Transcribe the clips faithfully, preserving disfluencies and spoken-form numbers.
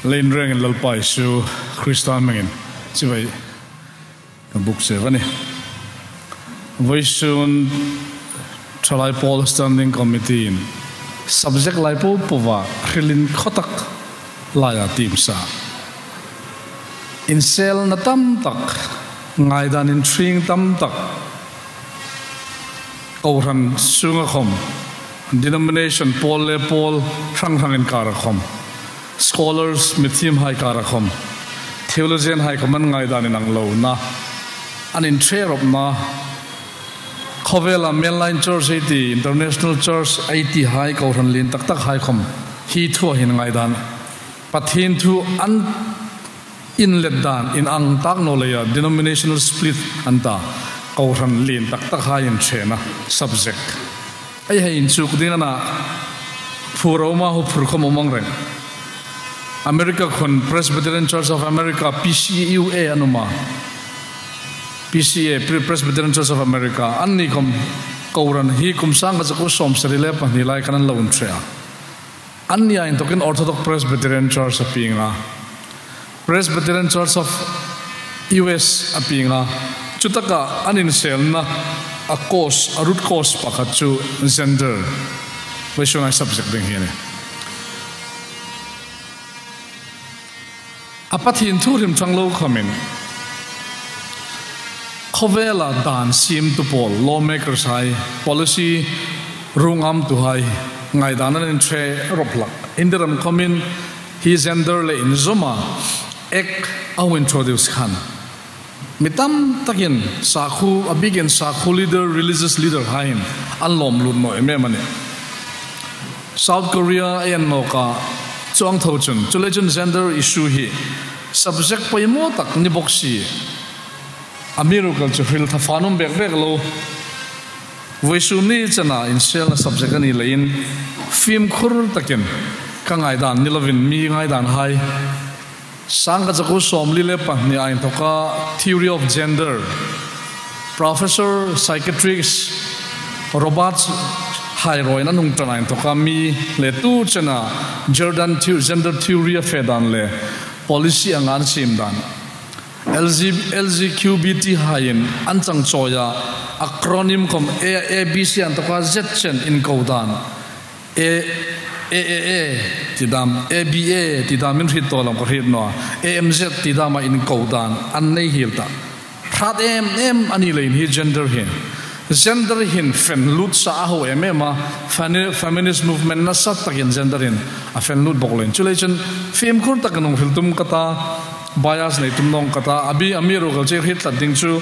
Lien rengin Lalpa Isu Krista hmingin chibai ka buk cheu a nih. Vawisun Thalai Pawl Standing Committee-in subject lai po poa hrilin khawtak laia tiem sa, inselna tam tak, ngaidan inhring tam tak, kohran sunga khawm, denomination pawl le pawl hrang hrang inkara khawm, scholars, mithiemhai kara khawm, theologian hai khawm an ngaidan inang lona, an inṭhe ropna, khawvela mainline church ei ti, international church ei ti hai, kohran lien tak tak hai khawm hi thua hin ngaidan, Pathien thu an inlet dan inang tak naw leia denominational split an ta, kohran lien tak tak hai inṭhena subject. Ei hei inchuk ding a na, phur a um a, huphur khawm um ang reng. America khun Presbyterian Church of America, P C U A an um a. P C A, Pre-, Presbyterian Church of America, anni khawm kohran hi kum sang khat zakuo sawmsari le pahni lai khan an lo inṭhe a. Annia inthawkin Orthodox Presbyterian Church a pieng a. Presbyterian Church of U S a pieng a. Chutaka an inselna a cause, a root cause pakhat chu gender. Vawisun ei subject ding hi a nih. A Pathien thu hrim ṭhang lo khawmin, khawvela dan siemtu pawl, lawmakers hai, policy ruong amtu hai, ngaidan an inṭhe rop hlak. India ram khawmin hi gender le inzawma Act a hung introduce khan, mi tam takin sakhuo, a bikin sakhuo leader, religious leader haiin an lawm lut naw em em a nih. South Korea ei en nawk a, chuong tho chun, chuleiin gender issue hi subject poimaw tak ni bok si. Amiruokchu hril thafan um bek bek lo. Vawisun ni chena inselna subject a ni leiin, fimkhur takin ka ngaidan ni lovin mi ngaidan hai, sang khat zakuo sawmli le pahni a inthawka theory of gender, professor, psychiatrist Robert hai ruoiin an hung ṭan a inthawka mi le tu chena gender theo-, gender theory a fe dan le policy anga an siem dan, L G, L G B T haiin an chang chawia acronym khawm A, A B C a inthawka Z chen inko dan, A, A A A ti dam, A B A ti dam in hriet tawk lam ka hriet naw a, A M Z ti dama inko dan an nei hiel ta. Hrat em em a ni leiin hi gender hi, gender hin fen lut sa a hau em em a, femi-, feminist movement nasa takin gender hin a fen lut bok leiin. Chuleiin fimkhur takin hung hril tum ka ta, bias nei tum naw ning ka ta, a bi, amiruokchu hriet tlat ding chu,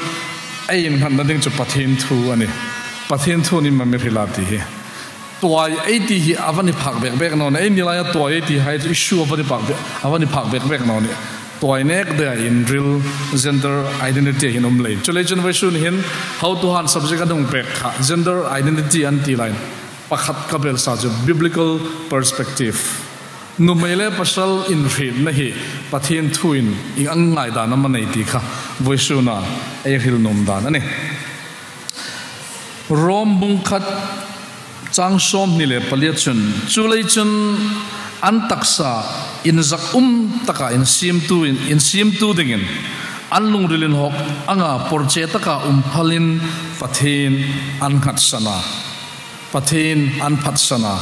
ei innghatna ding chu Pathien thu a nih. Pathien thu ni ma mi hrila ti hi. Tuai ei ti hi a va ni phak bek bek naw nih, eini laia tuai ei ti hai chu issue a va ni phak bek, a va ni phak bek bek naw nih. Tuai nek dea inril gender identity hin um lei. Chuleiin vawisun hin hotuhan subject an hung pek kha, gender identity an ti leiin pakhat ka belsa chu biblical perspective. Nuhmei le pasal inhrietna hi Pathien thuin ieng ang ngaidan am a nei ti kha vawisuna ei hril nuom dan a nih. Rom bung khat chang sawmhni le palia chun, chuleiin an taksa inzak um taka insiemtu in, insiemtu dingin an lungril inhawk anga porche taka um phalin Pathien an nghatsan a. Pathien an phatsan a.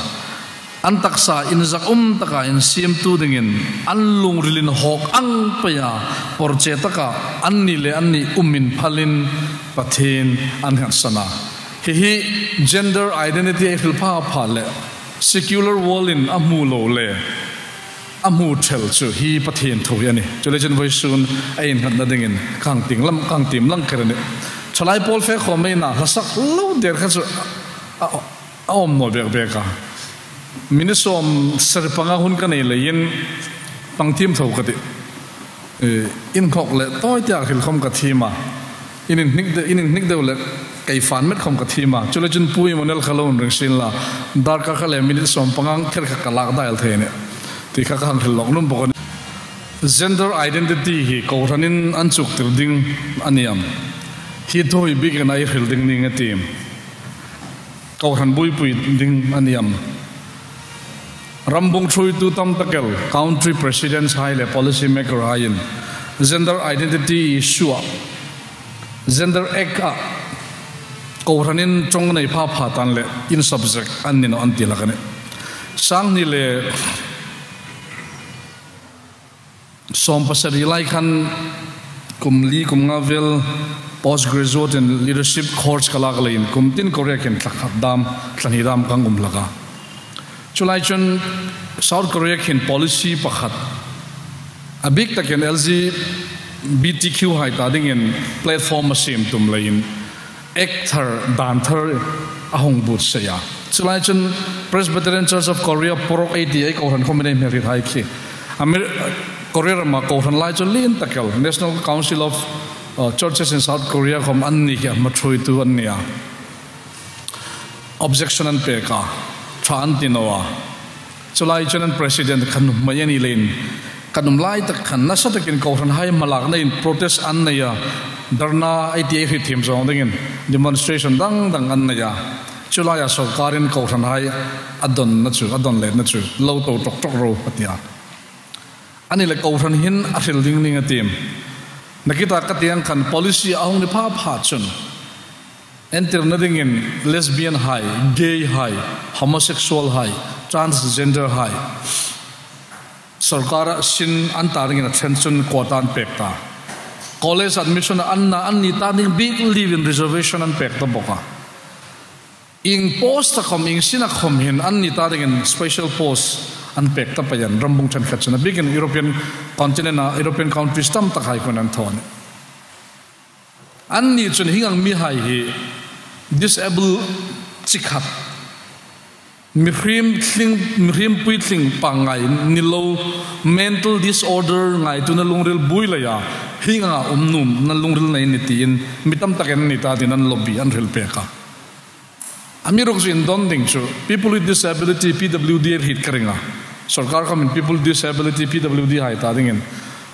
An taksa inzak um taka insiemtu dingin an lungril inhawk ang peia porche taka anni le anni um in phalin Pathien an nghatsan a. Hi hi gender identity ei hril pha pha le secular world in a hmu lo le a hmu thel chu hi Pathien thu hi a nih. Chuleiin vawisun ei innghatna dingin ka hang tiem lang, ka hang tiem lang kher a nih. Thalai pawl fe khawm ei na, hlasak lo der kha chu a, a, a awm naw bek bek a. Minute sawmsari panga hun ka nei leiin pang tiem tho ka tih. Eh, inkhawk le tawi tia hril khawm ka thiem a. In inhnik de-, in inhnik deu le kei fan met khawm ka thiem a. Chuleiin Pu Emmanuel kha lo ring sien la, darkar kha le minute sawm panga kher kha ka lak dai el thei a nih. Ti kha ka hang hril lawk nuom bok a nih. Gender identity hi kohranin an chuktir ding a ni am? Hi thu hi bikin ei hril ding ning a tiem? Kohran buoipui ding a ni am? Rambung ṭhuoitu tam tak el, country presidents hai le policy maker haiin gender identity issue-a, Gender Act-a kohranin ṭawng nei pha pha tan le in subject an ni naw an ti hlak a nih. Sanghni le sawm pasari lai khan kum li kum nga vel postgraduate in leadership course ka lak leiin kum tin Korea khin thla khat dam, thla hni dam ka um hlak a. Chu lai chun South Korea khin policy pakhat a bik takin L G B T Q hai ta dingin platform a siem tum leiin act thar, dan thar a hung buotsai a. Chu lai chun Presbyterian Church of Korea, PCOROK ei ti, ei kohran khawmin ei hmel hriet hai khi, Amer-, Korea rama kohran lai chu lien tak el, National Council of, uh, Churches in South Korea khawm an ni khi a hma ṭhuoitu an ni a. Objection an pek a, ṭha an ti naw a. Chu lai chun an president kha nuhmei a ni leiin, ka nuom lai tak khan nasa takin kohran hai hmalaknain protest an nei a, dharna ei ti, ei hrietthiem zawng dingin demonstration dang dang an nei a. Chu laia sawrkarin kohran hai a dawnna chu, a dawn letna chu lo to ṭawk ṭawk ro a ti a. Ani le kohran hin a hril ding ning a tiem. Nakita ka ti ang khan policy a hung ni pha pha chun entirna dingin lesbian hai, gay hai, homosexual hai, transgender hai sawrkara sin an ta dingin a ṭhen chun quota an pek ta. College admission an na, anni ta ding bik leiin reservation an pek ta bawk a. Ieng post-a khawm, ieng sina khawm hin anni ta dingin special post an pek ta pei a, rambung ṭhenkhat chun, a bikin European continent-a, European countries tam tak hai khawmin an thaw a nih. Anni chun hieng ang mihai hi disabled chi khat, mihriem tling, mihriem puitling pangngai ni lo, mental disorder ngaituona lungril buoi leia hieng anga um nuomna lungril nei a nih tiin mi tam takin anni ta dingin an lobby an hril pek a. Amiruokchu indawn ding chu, people with disability, P W D hriet ka ring a. Sawrkar khawmin people with disability, P W D hai ta dingin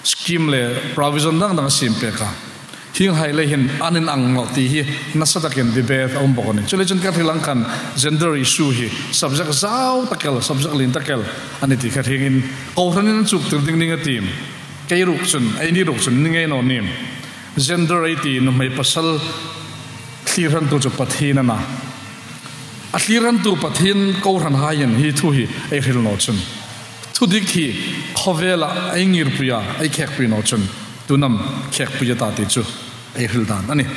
scheme le provision dang dang a siem pek a. Hieng hai le hin an inang naw ti hi nasa takin debate a um bawk a nih. Chuleiin chun ka hril ang khan gender issue hi subject zau tak el, subject lien tak el a nih ti kha hre ngeiin kohranin an chuktir ding ning a tiem. Kei ruok chun, eini ruok chun ni ngei naw nim. Gender ei ti, nuhmei pasal thlirhantu chu Pathien a na. A thlirhantu Pathien kohran haiin hi thu hi ei hril naw chun, thudik hi khawvela ei ngirpui a, ei khekpui naw chun, tuin am khekpui a ta ti chu ei hril dan a nih.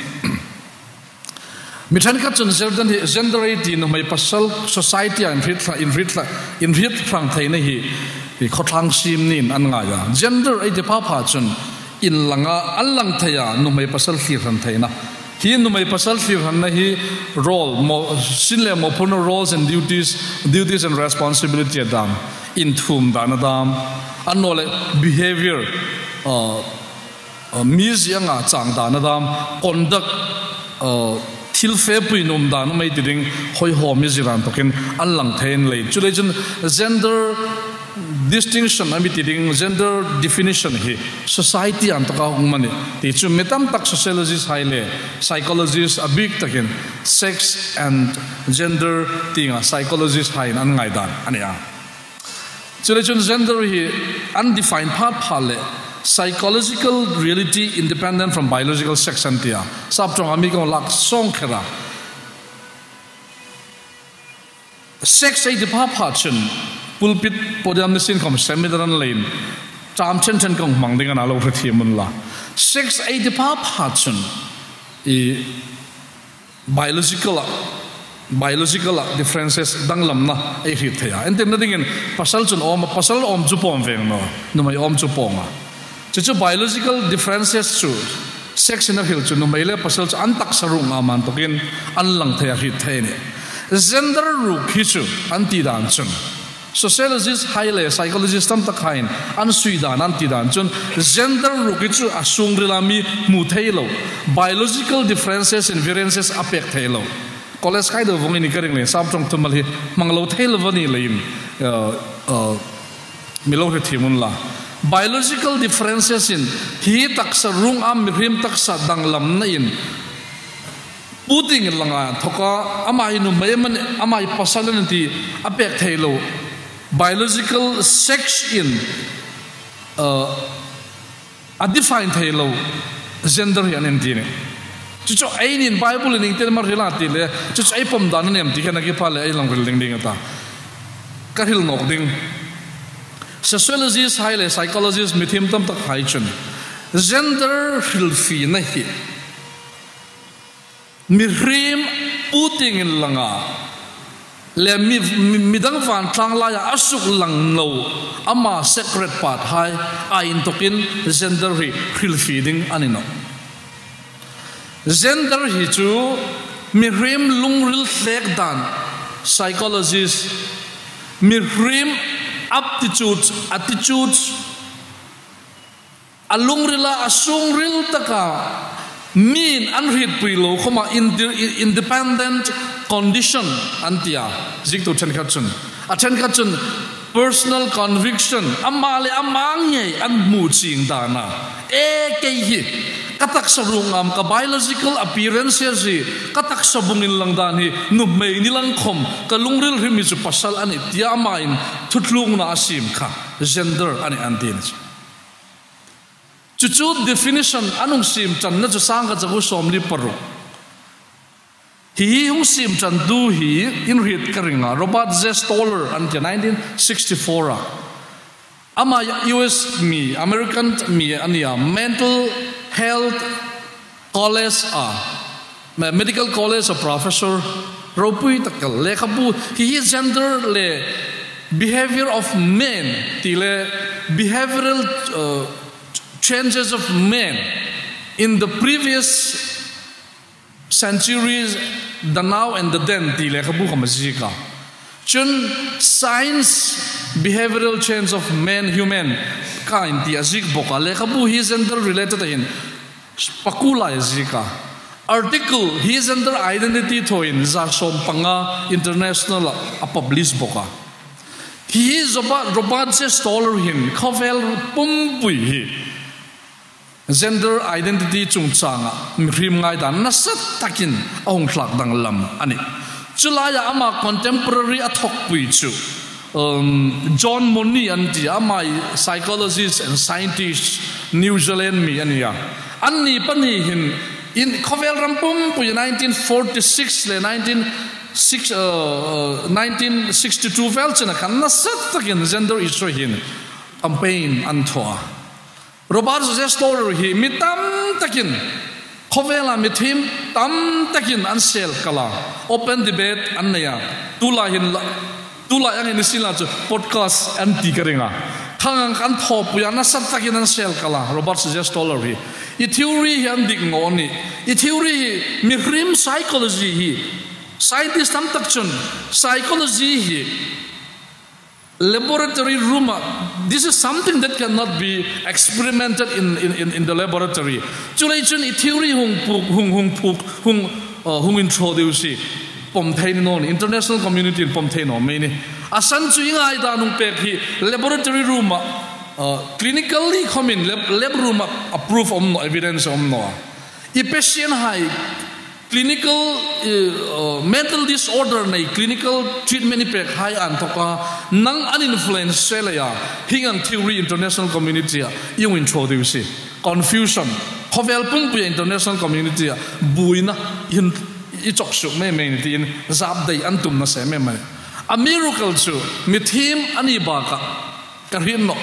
Mi ṭhenkhat chun gender hi, gender ei ti nuhmei pasal society-a inhriet thla, inhriet thla, inhriet hrang theina hi, hi khawthlang siem niin an ngai a. Gender ei ti pha pha chun inlanga an lang thei a, nuhmei pasal thlirhan theina. Hi nuhmei pasal thlirhanna hi role, mo-, sin le mawphurna, roles and duties, duties and responsibility a dam, inthuom dan a dam, annawleh behavior, uh, uh, mi zie anga chang dan a dam, conduct, uh, thil fepui nuom dan a mei ti ding, hoi haw mi zie ran tokin an lang thei a ni leiin. Chuleiin chun gender distinction a mi ti ding, gender definition hi society-a inthawka um a nih ti chu mi tam tak sociologist hai le psychologist a bik takin sex and gender tienga psychologist haiin an ngaidan a nih a. Chuleiin chun gender hi an define pha pha leh psychological reality independent from biological sex an ti a. Sap ṭawnga mi kan lak sawng kher a. Sex ei ti pha pha chun pulpit podium ni sien khawm seminar an leiin ṭam chen chen kan hmang ding a na, lo hre thiem unla. Sex ei ti pha pha chun i biological-a, biological-a differences danglamna ei hriet thei a. Entirna dingin pasal chun awm a, pasal awm chu pawm veng naw, nuhmei awm chu pawm a. Chu chu biological differences chu sex-in a hril chu nuhmei le pasal chu an taksa ruok anga man tokin an lang thei a, hriet thei a nih. Gender ruok hi chu an ti dan chun sociologist hai le psychologist tam tak haiin an sui dan, an ti dan chun gender ruok hi chu a sungrila mi hmu thei lo, biological differences and variances a pek thei lo. College kai deu vawng i ni ka ring leiin sap ṭawng thumal hi hmang lo thei lo a ni leiin, uh, uh, mi lo hre thiem unla. Biological differences-in hi taksa ruok anga mihriem taksa danglamnain puting langa thoka ama hi nuhmei a ni, ama hi pasal a ni ti a pek thei lo. Biological sex in, uh, a define thei lo gender hi an en ti ni. Chu chu ei nin Bible-in iengtin am a hril a ti le, chu chu ei pawm dan a ni am ti kha a kipha le ei lo hril ding ding a ta. Ka hril nawk ding. Sociologist hai le psychologist mi thiem tam tak hai chun gender hrilfiena hi mihriem pu tieng inlanga le mi, mi, midang vantlang laia a suklang naw, ama secret part hai a inthawkin gender hi hrilfie ding a ni nawh. Gender hi chu mihriem lungril hlek dan, psychologist, mihriem aptitudes, attitudes, a lungrila, a sungril taka mi'n an hrietpui lo khawma inde-, independent condition an tia, ziektu ṭhenkhat chun. A ṭhenkhat chun personal conviction, ama le ama ngei an hmu ching dana. E, kei hi ka taksa ruong ngam, ka biological appearance hi, ka taksa bung inlang dan hi nuhmei ni lang khawm, ka lungril hrim hi chu pasal a nih tia ama'n thutlukna a siem kha gender a nih an ti ni chu. Chu chu definition an hung siem ṭanna chu sangkhat zakuo sawmli paruk. Hi hi hung siem ṭantu hi inhriet ka ring a, Robert J Stoller an tia, nineteen sixty-four a. Ama U S mi, American mi a nia, mental health college a, me-, medical college a professor ropui tak kha lekhabu hi hi gender le behavior of men ti le behavioral, uh, changes of men in the previous centuries, the now and the then ti lekhabu kha a ziek a. Chun science behavioral change of men human kind ti a ziek bawk a. Lekhabu hi gender related a hin pakuo lai a ziek a. Article hi gender identity thawin za sawm panga international a publish bawk a. Hi hi Robert, Robert J Stoller hin khawvel pumpui hi gender identity chungchanga mihriem ngaidan nasa takin a hung thlak danglam a nih. Chu laia ama contemporary a thawkpui chu, um, John Money an ti, ama hi psychologist and scientist, New Zealand mi a nia. Anni pahni hin in khawvel ram pumpui nineteen forty-six le nineteen six, uh, uh, nineteen sixty-two vel chena khan nasa takin gender issue hin campaign an thaw a. Robert J Stoller hi mi tam takin, khawvela mi thiem tam takin an sel kala, open debate an nei a. Tulai hin la, tulai ang hin sila chu podcast an ti ka ring a. Khang ang kan thawpui a nasa takin an sel kala, Robert J Stoller hi. I theory hi an dik ngei a nih. I theory hi mihriem psychology hi. Scientist tam tak chun psychology hi laboratory room a, this is something that cannot be experimented in, in, in, in the laboratory. Chuleiin chun i theory hung puk, hung, hung puk, hung, uh, hung introduce hi pawm thei ni naw ni, international community-in pawm thei naw mei ni. A san chu i ngaidan hung pek hi laboratory room a, uh, clinically khawmin lab, lab room a, a proof a um naw, evidence a um naw a. I patient hai clinical, eh, uh, mental disorder nei clinical treatment i pek hai anthoka nang an influence se leia hieng ang theory international community-a i hung introduce hi. Confusion. Khawvel pumpuia international community-a buoina i chawk suk mei mei ni tiin zap dai an tumna se mei mei. A miracle chu mi thiem a ni baka ka hriet naw.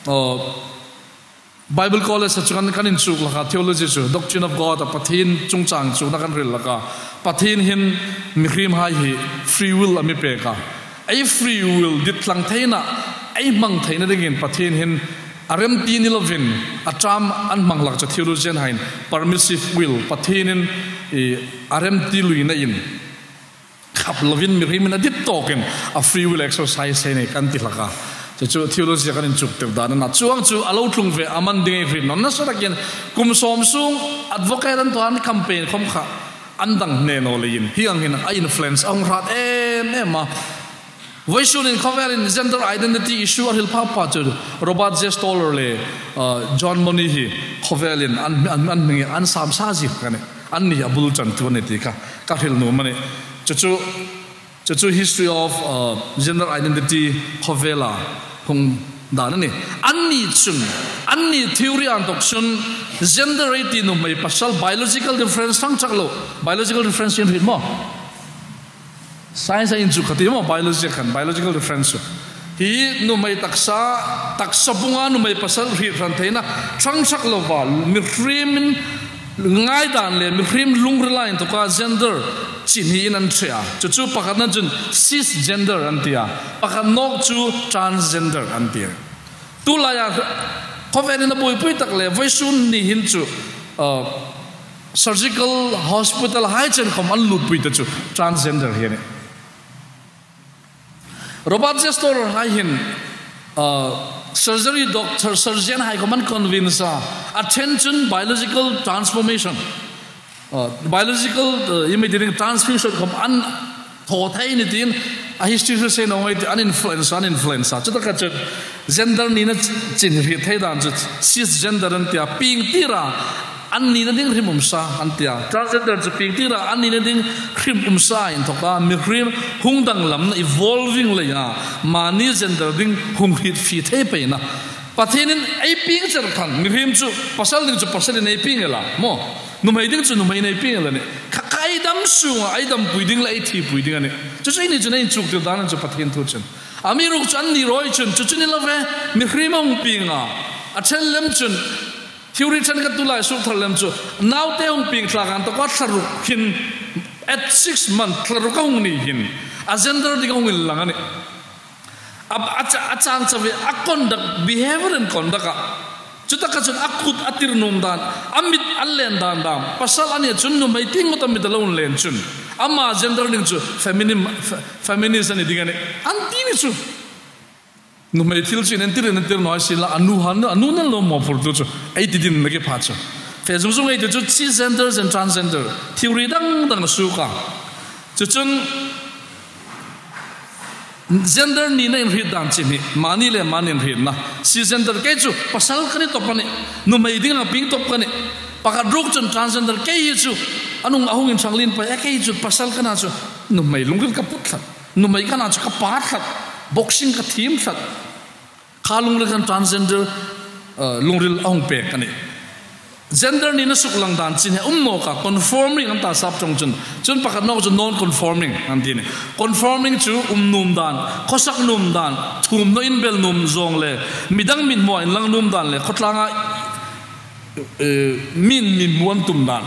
Uh, Bible College-a chu kan, kan inchuk hlak a, theology chu, Doctrine of God-a Pathien chungchang chukna kan hril hlak a. Pathien hin mihriem hai hi free will a mi pek a. Ei free will dit thlang theina, ei hmang theina dingin Pathien hin a remti ni lovin, a term an hmang hlak chu theologian hai'n permissive will, Pathienin, i, a remti luinain khap lovin mihriemin a dit tawkin a free will exercise ei nei kan ti hlak a. Chu chu theology-a kan inchuk tir dan a na. Chuong chu a lo tlung ve a, man ding ei hriet naw. Nasa takin kum sawm sung advocate an thaw a, campaign khawm kha an dang hne naw leiin hieng ang hin a influence a hung hrat em em a. Vawisun hin khawvelin gender identity issue a hril pha pha chu Robert J Stoller le, uh, John Money hi khawvelin an, an, an hming an sam sa zie ka nih. Anni a bul chantu a ni ti kha ka hril nuom a nih. Chu chu Chu chu history of, uh, gender identity khawvela hung dan a nih. Anni chun, anni theory a inthawk chun gender ei ti nuhmei pasal biological difference ṭhang chak lo. Biological difference in hriet maw? Science a inchuk kha ti maw, biology khan, biological difference chu. Hi nuhmei taksa, taksa bunga nuhmei pasal hriet hran theina ṭhang chak lova, mihriemin ngaidan le mihriem lungrila inthawka gender chin hi in an ṭhe a. Chu chu pakhatna chun cisgender an ti a, pakhat nawk chu transgender an ti a. Tulaia khawvelin a buoipui tak le vawisun ni hin chu, uh, surgical hospital hai chen khawm an lutpui ta chu transgender hi a nih. Robert J Storer hai hin, uh, surgery doctor, surgeon hai khawm an convince a, a ṭhen chun biological transformation, uh, biological, uh, i mi ti ding transfusion khawm an thaw thei a nih tiin a history hre sei naw ngai ti an influence, an influence a. Chutaka chu gender nina chin hriet thei dan chu cisgender an ti a, pieng tira an nina ding hrim um sa an ti a. Transgender chu pieng tira an nina ding hrim um sa inthawka mihriem hung danglamna evolving leia mani gender ding hung hriet fie thei peina. Pathienin ei pieng char khan mihriem chu pasal ding chu pasalin ei pieng el a maw? Nuhmei ding chu nuhmeiin ei pieng el a nih. Kha, kha ei dam sunga ei dampui ding le ei thipui ding a nih. Chu chu eini chun ei inchuktir dan chu Pathien thu chun. Amiruokchu anni rawi chun chu chu ni lo ve, mihriem a hung pieng a. A ṭhen lem chun theory ṭhen kha tulai suk thar lem chu naute hung pieng thlak inthawka thla ruk hin, at six month thla ruk a hung ni hin a gender ding a hung inlang a nih. A, a cha-, a chang chauh ve, a conduct, behavior and conduct a. Chutaka chun a kut a tir nuom dan, a mit a len dan dam. Pasal a ni chun nuhmei tieng ngawt a mit a lo len chun ama gender ding chu feminin-, fe-, feminist a ni ding a nih. An ti ni chu. Nuhmei thil chu inentir, inentir naw si la, a nu han, a nu nan lo mawphurtu chu ei ti ding a ni khi pha chu. Fe zung zung ei ti chu cisgender and transgender theory dang dang a suk a. Chu chun gender nina inhriet dan chin hi mani le mani inhrietna. Cisgender kei chu pasal ka ni tawp a nih. Nuhmei dinga pieng tawp ka nih. Pakhat ruok chun transgender kei hi chu a nung a hung inṭhang lien pei a, kei chu pasal ka na chu nuhmei lungril ka put tlat. Nuhmei ka na chu ka pa tlat, boxing ka thiem tlat. Kha lungril khan transgender, uh, lungril a hung pek a nih. Gender nina suklang dan chin hi um nawk a, conforming an ta sap ṭawng chun. Chun pakhat nawk chu non-conforming an ti a nih. Conforming chu um nuom dan, khawsak nuom dan, thum naw inbel nuom zawng le midang mithmua inlang nuom dan le khawtlanga, eh, miin mithmuin tum dan.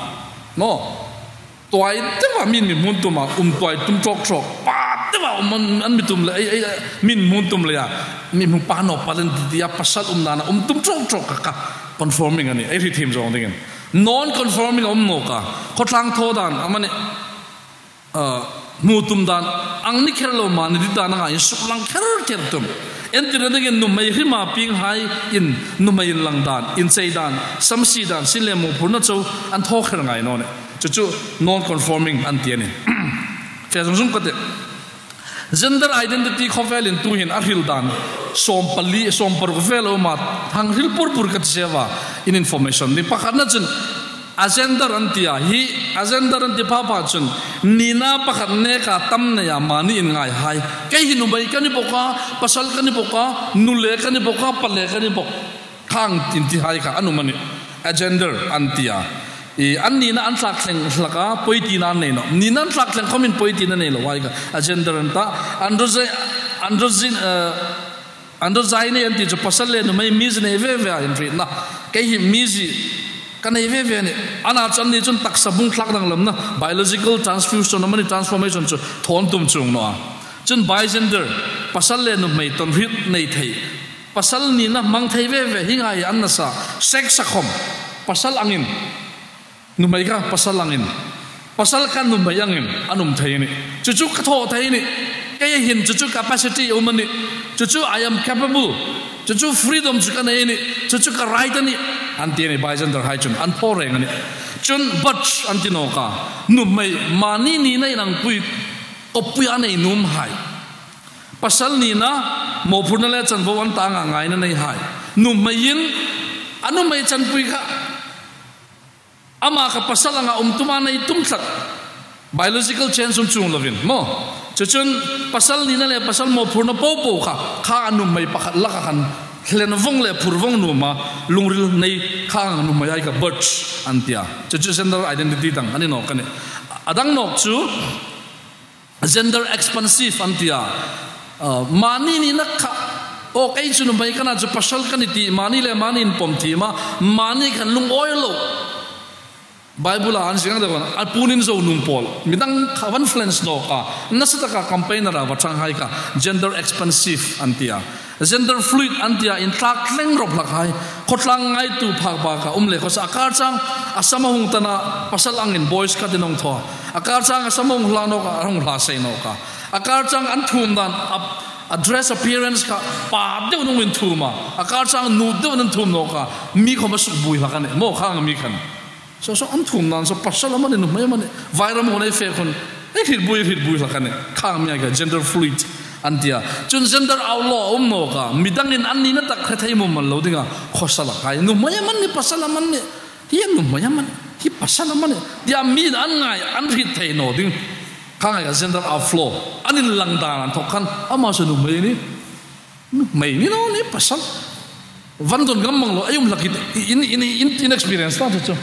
No. Tuai deuha miin mithmuin tum a, um tuai tum tawk tawk. Pa deuha um an, an mi tum le, ei, ei, miin mithmuin tum leia mithmu pa naw pa lien ti tia pasal um dan a um tum tawk tawk kha kha conforming a nih, ei hriet thiem zawng dingin. Non-conforming a um nawk a, khawtlang thaw dan amanih, ah, hmu tum dan, ang ni kher lo mani dit dan anga insuklang kher kher tum. Entirna dingin nuhmei hrima pienghaiin nuhmei inlang dan, inchei dan, samsi dan, sin le mawphurna chau an thaw kher ngai naw nih. Chu chu non-conforming an ti a nih. Fe zung zung ka tih. Gender identity khawvelin tuhin a hril dan sawmpali, sawmparuk vel a um a, hang hril pur pur ka ti che a, in information ni pakhatna chun agender an ti a, hi agender an ti pha pha chun nina pakhat neka tam neia mani inngaihai. Kei hi nuhmei ka ni bawk a, pasal ka ni bawk a, nu le ka ni bawk a, pa le ka ni bawk. Khang tin ti hai kha an um a nih. Agender an ti a. I, an nina an tlakthleng hlak a, pawi tina an nei naw. Nina an tlakthleng khawmin pawi tina nei lo hai kha agender an ta. Androgy-, androgy-, eh, androgyny an ti chu pasal le nuhmei mizie nei ve ve a inhrietna. Kei hi mizie ka nei ve ve a nih. Ana chu anni chun taksa bung thlak danglamna, biological transfusion amanih transformation chu thaw an tum chuong naw a. Chun bigender, pasal le nuhmei tawnhriet nei thei. Pasal nina hmang thei ve ve hi ngai an nasa, sex a khawm. Pasal angin, nuhmei kha pasal angin, pasal kha nuhmei angin an um thei a nih. Chu chu ka thaw thei a nih. Kei hin chu chu capacity a um a nih. Chu chu I am capable. Chu chu freedom chu ka nei a nih. Chu chu ka right a nih. An ti a nih, bigender hai chun an thaw reng a nih. Chun butch an ti nawk a. Nuhmei mani nina inangpui, kawppui a nei nuom hai. Pasal nina mawphurna le chanvo an ta anga ngaina nei hai. Nuhmeiin a nuhmei chanpui kha ama kha pasal anga um tuma nei tum tlat. Biological change um chuong lovin maw. Chu chun pasal nina le pasal mawphurna popo kha, kha a nuhmei pakhat laka khan hlen vawng le phur vawng nuom a, lungril nei kha a nuhmei hai kha birds an tia. Chu chu gender identity dang a ni nawk a nih. A dang nawk chu gender expansive an tia. Ah, mani nina kha, aw, kei chu nuhmei ka nih chu pasal ka nih ti, mani le mani inpawm thiem a, mani khan lungawi lo. Bible-a an ziek ang deu khan, a puon inzo nuom pawl, midang kha van influence nawk a, nasa taka campaigner-a va ṭhang hai kha gender expansive an tia. Gender fluid an tia, inthlakthleng rawp hlak hai, khawtlang ngaitu phak baka um le khawsa, a kar chang a sam a hung tan a, pasal angin boys cut-in hung thaw a, a kar chang a sam a hung hla nawk a, a hung hla sei nawk a, a kar chang an thum dan a, a dress appearance kha pa deuin hung inthum a, a kar chang nu deuin an thum nawk a, mi khawm a sukbuoi hlak a nih, maw khang mi khan. Saw saw an thum dan saw pasal am a nih, nuhmei am a nih, vairam hun ei fe khun, ei hrietbuoi, hrietbuoi hlak a nih, khang mi hai kha gender fluid an tia. Chun gender outlaw a um nawk a, midangin an nina tak hre thei mumal lo dinga khawsa hlak hai. Nuhmei am a nih, pasal am a nih, hi nuhmei am a nih, hi pasal am a nih tia mi'n an ngai, an hriet thei naw ding. Khang hai kha gender outlaw, an inlang dan an thawk khan, ama chu nuhmei a nih. Nuhmei ni naw ni pasal. Van don ngam mang lo, ei um hlak in, in, in, in, in experience ta chu chu.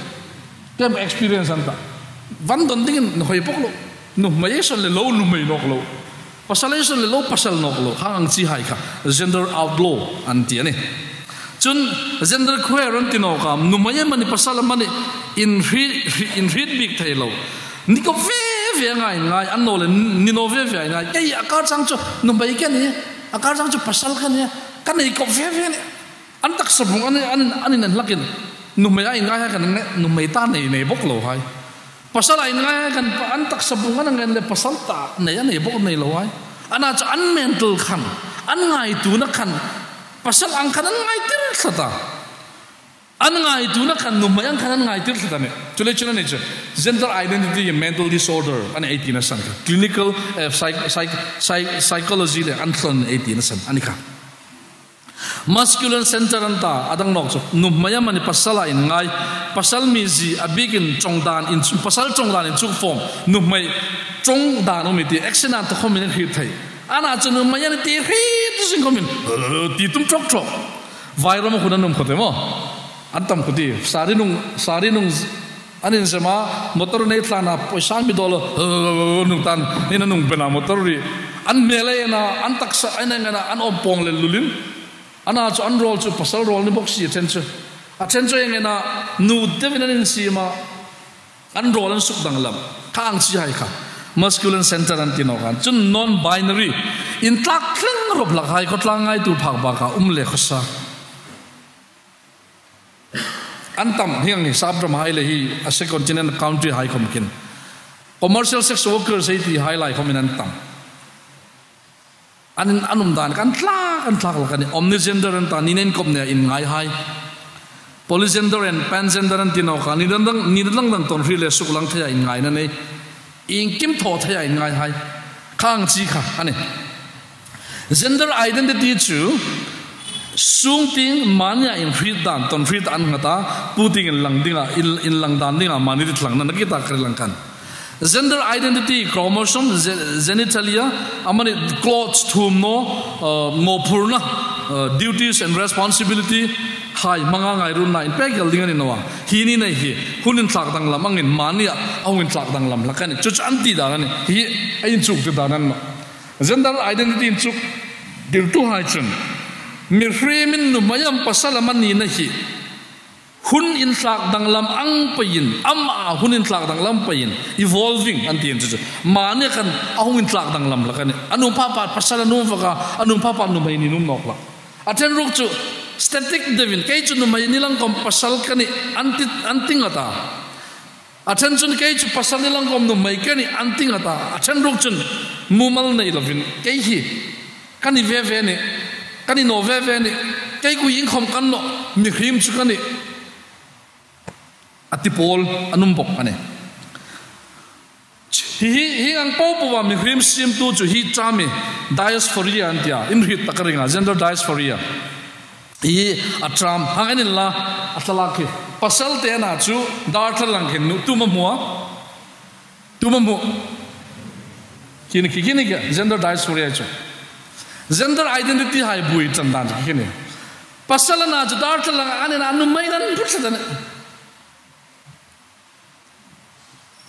Kem experience an ta. Van don dingin nuhmei bawk lo. Nuhmei ei sawn le lo, nuhmei nawk lo. Pasal ei sawn le lo, pasal nawk lo. Khang ang chi hai kha gender outlaw an ti a nih. Chun gender queer an ti nawk a, nuhmei am a nih, pasal am a nih, inhriet, inhriet bik thei lo. Ni kawp ve ve ngai ngai, an naw le ni naw ve ve ngai. Kei a kar chang chu nuhmei ka nih, a kar chang chu pasal ka nih, ka nei kawp ve ve a nih. An taksa bung an, an, an inhlan hlakin nuhmei a inngai hai khan, nuhmei ta nei, nei bawk lo hai. Pasal a inngai hai khan, an taksa bung an ngen le pasal ta nei, a nei bawk nei lo hai. Ana chu an mental khan, an ngaituona khan, pasal ang khan an ngaitir tlat a. An ngaituona khan nuhmei ang khan an ngaitir tlat a nih. Chu le chun a ni chu gender identity mental disorder a nih ei tina san kha. Clinical, eh, psych-, psych-, psych-, psychology le an thlawna ei tina san a ni kha. Masculine center an ta, a dang nawk chu nuhmei am a nih, pasal a inngai, pasal mizie a bikin ṭawng dan in, pasal ṭawng dan inchuk fawm, nuhmei ṭawng dan um i ti, action an ta khawmin an hriet thei. Ana chu nuhmei a nih ti hriet zing khawmin, ti tum ṭawk ṭawk. Vairam hun an um kha te maw. An tam kha ti, sari nung, sari nung, an inzem a, motor nei thlana, poisa mi dawl, nung tan, ina nung bena motor ri. An hmel a en a, an taksa, an en a, an awm pawng le lulin. Ana chu an role chu pasal role ni bawk si a ṭhen chu. A ṭhen chu eng en a, nu deuin an insiem a, an role an suk danglam. Khang chi hai kha. Masculine center an ti nawk a. Chun non-binary. Inthlakthleng rawp hlak hai, khawtlang ngaitu phak baka um le khawsa. An tam, hieng hi sap ram hai le hi, a subcontinent country hai khawm khin. Commercial sex workers ei ti hai lai khawmin an tam. An, an um dan kha an thlak, an thlak hlak a nih. Omnigender an ta, ni nei kawp nei a inngai hai. Polygender and pangender an ti nawk a, ni dang dang, ni dang dang tawnhrie le suklang theia inngaina nei. Iengkim thaw theia inngai hai. Khang chi kha a nih. Gender identity chu sung tieng mania inhriet dan, tawnhrie an nghat a, pu tieng inlang dinga, in, inlang dan dinga mani dithlangna nakita kar lang khan. Gender identity, chromosome, ge-, genitalia, amani clothes thum naw, uh, mawphurna, uh, duties and responsibility, hai hmanga ngairunna inpek el ding a ni naw a. Hi ni nei hi, hun inthlak danglam angin mania a hung inthlak danglam hlak a nih. Chu chu an ti dan a nih. Hi ei inchuktir dan a ni naw. Gender identity inchuktirtuhai chun, mihriemin nuhmei am pasal am a nina hi hun inthlak danglam ang peiin, ama hun inthlak danglam peiin, evolving an ti chu chu. Mani khan a hung inthlak danglam hlak a nih. A nuom pha pa pasal a nuom vak a, a nuom pha pa nuhmei ni nuom nawk hlak. A ṭhen ruok chu static deuin, kei chu nuhmei ni lang khawm pasal ka nih an ti, an ti ngat a. A ṭhen chun kei chu pasal ni lang khawm nuhmei ka nih an ti ngat a. A ṭhen ruok chun mumal nei lovin, kei hi ka ni ve ve a nih, ka ni naw ve ve a nih, kei kha iengkhawm ka ni naw, mihriem chu ka nih, a ti pawl an um bawk a nih. Hi, hi, hi ang popoa mihriem siemtu chu hi term hi dysphoria an tia, inhriet tak a ring a, gender dysphoria. Hi a term, hang en inla, a thlalak hi. Pasal te na chu, dar thlalak hin nu, tu am a hmu a? Tu am a hmu? Khi ni, khi, khi ni kha, gender dysphoria chu. Gender identity hai buoi chan dan chu khi ni. Pasal a na chu dar tlang a ni na, nuhmei nan hmu tlat a nih.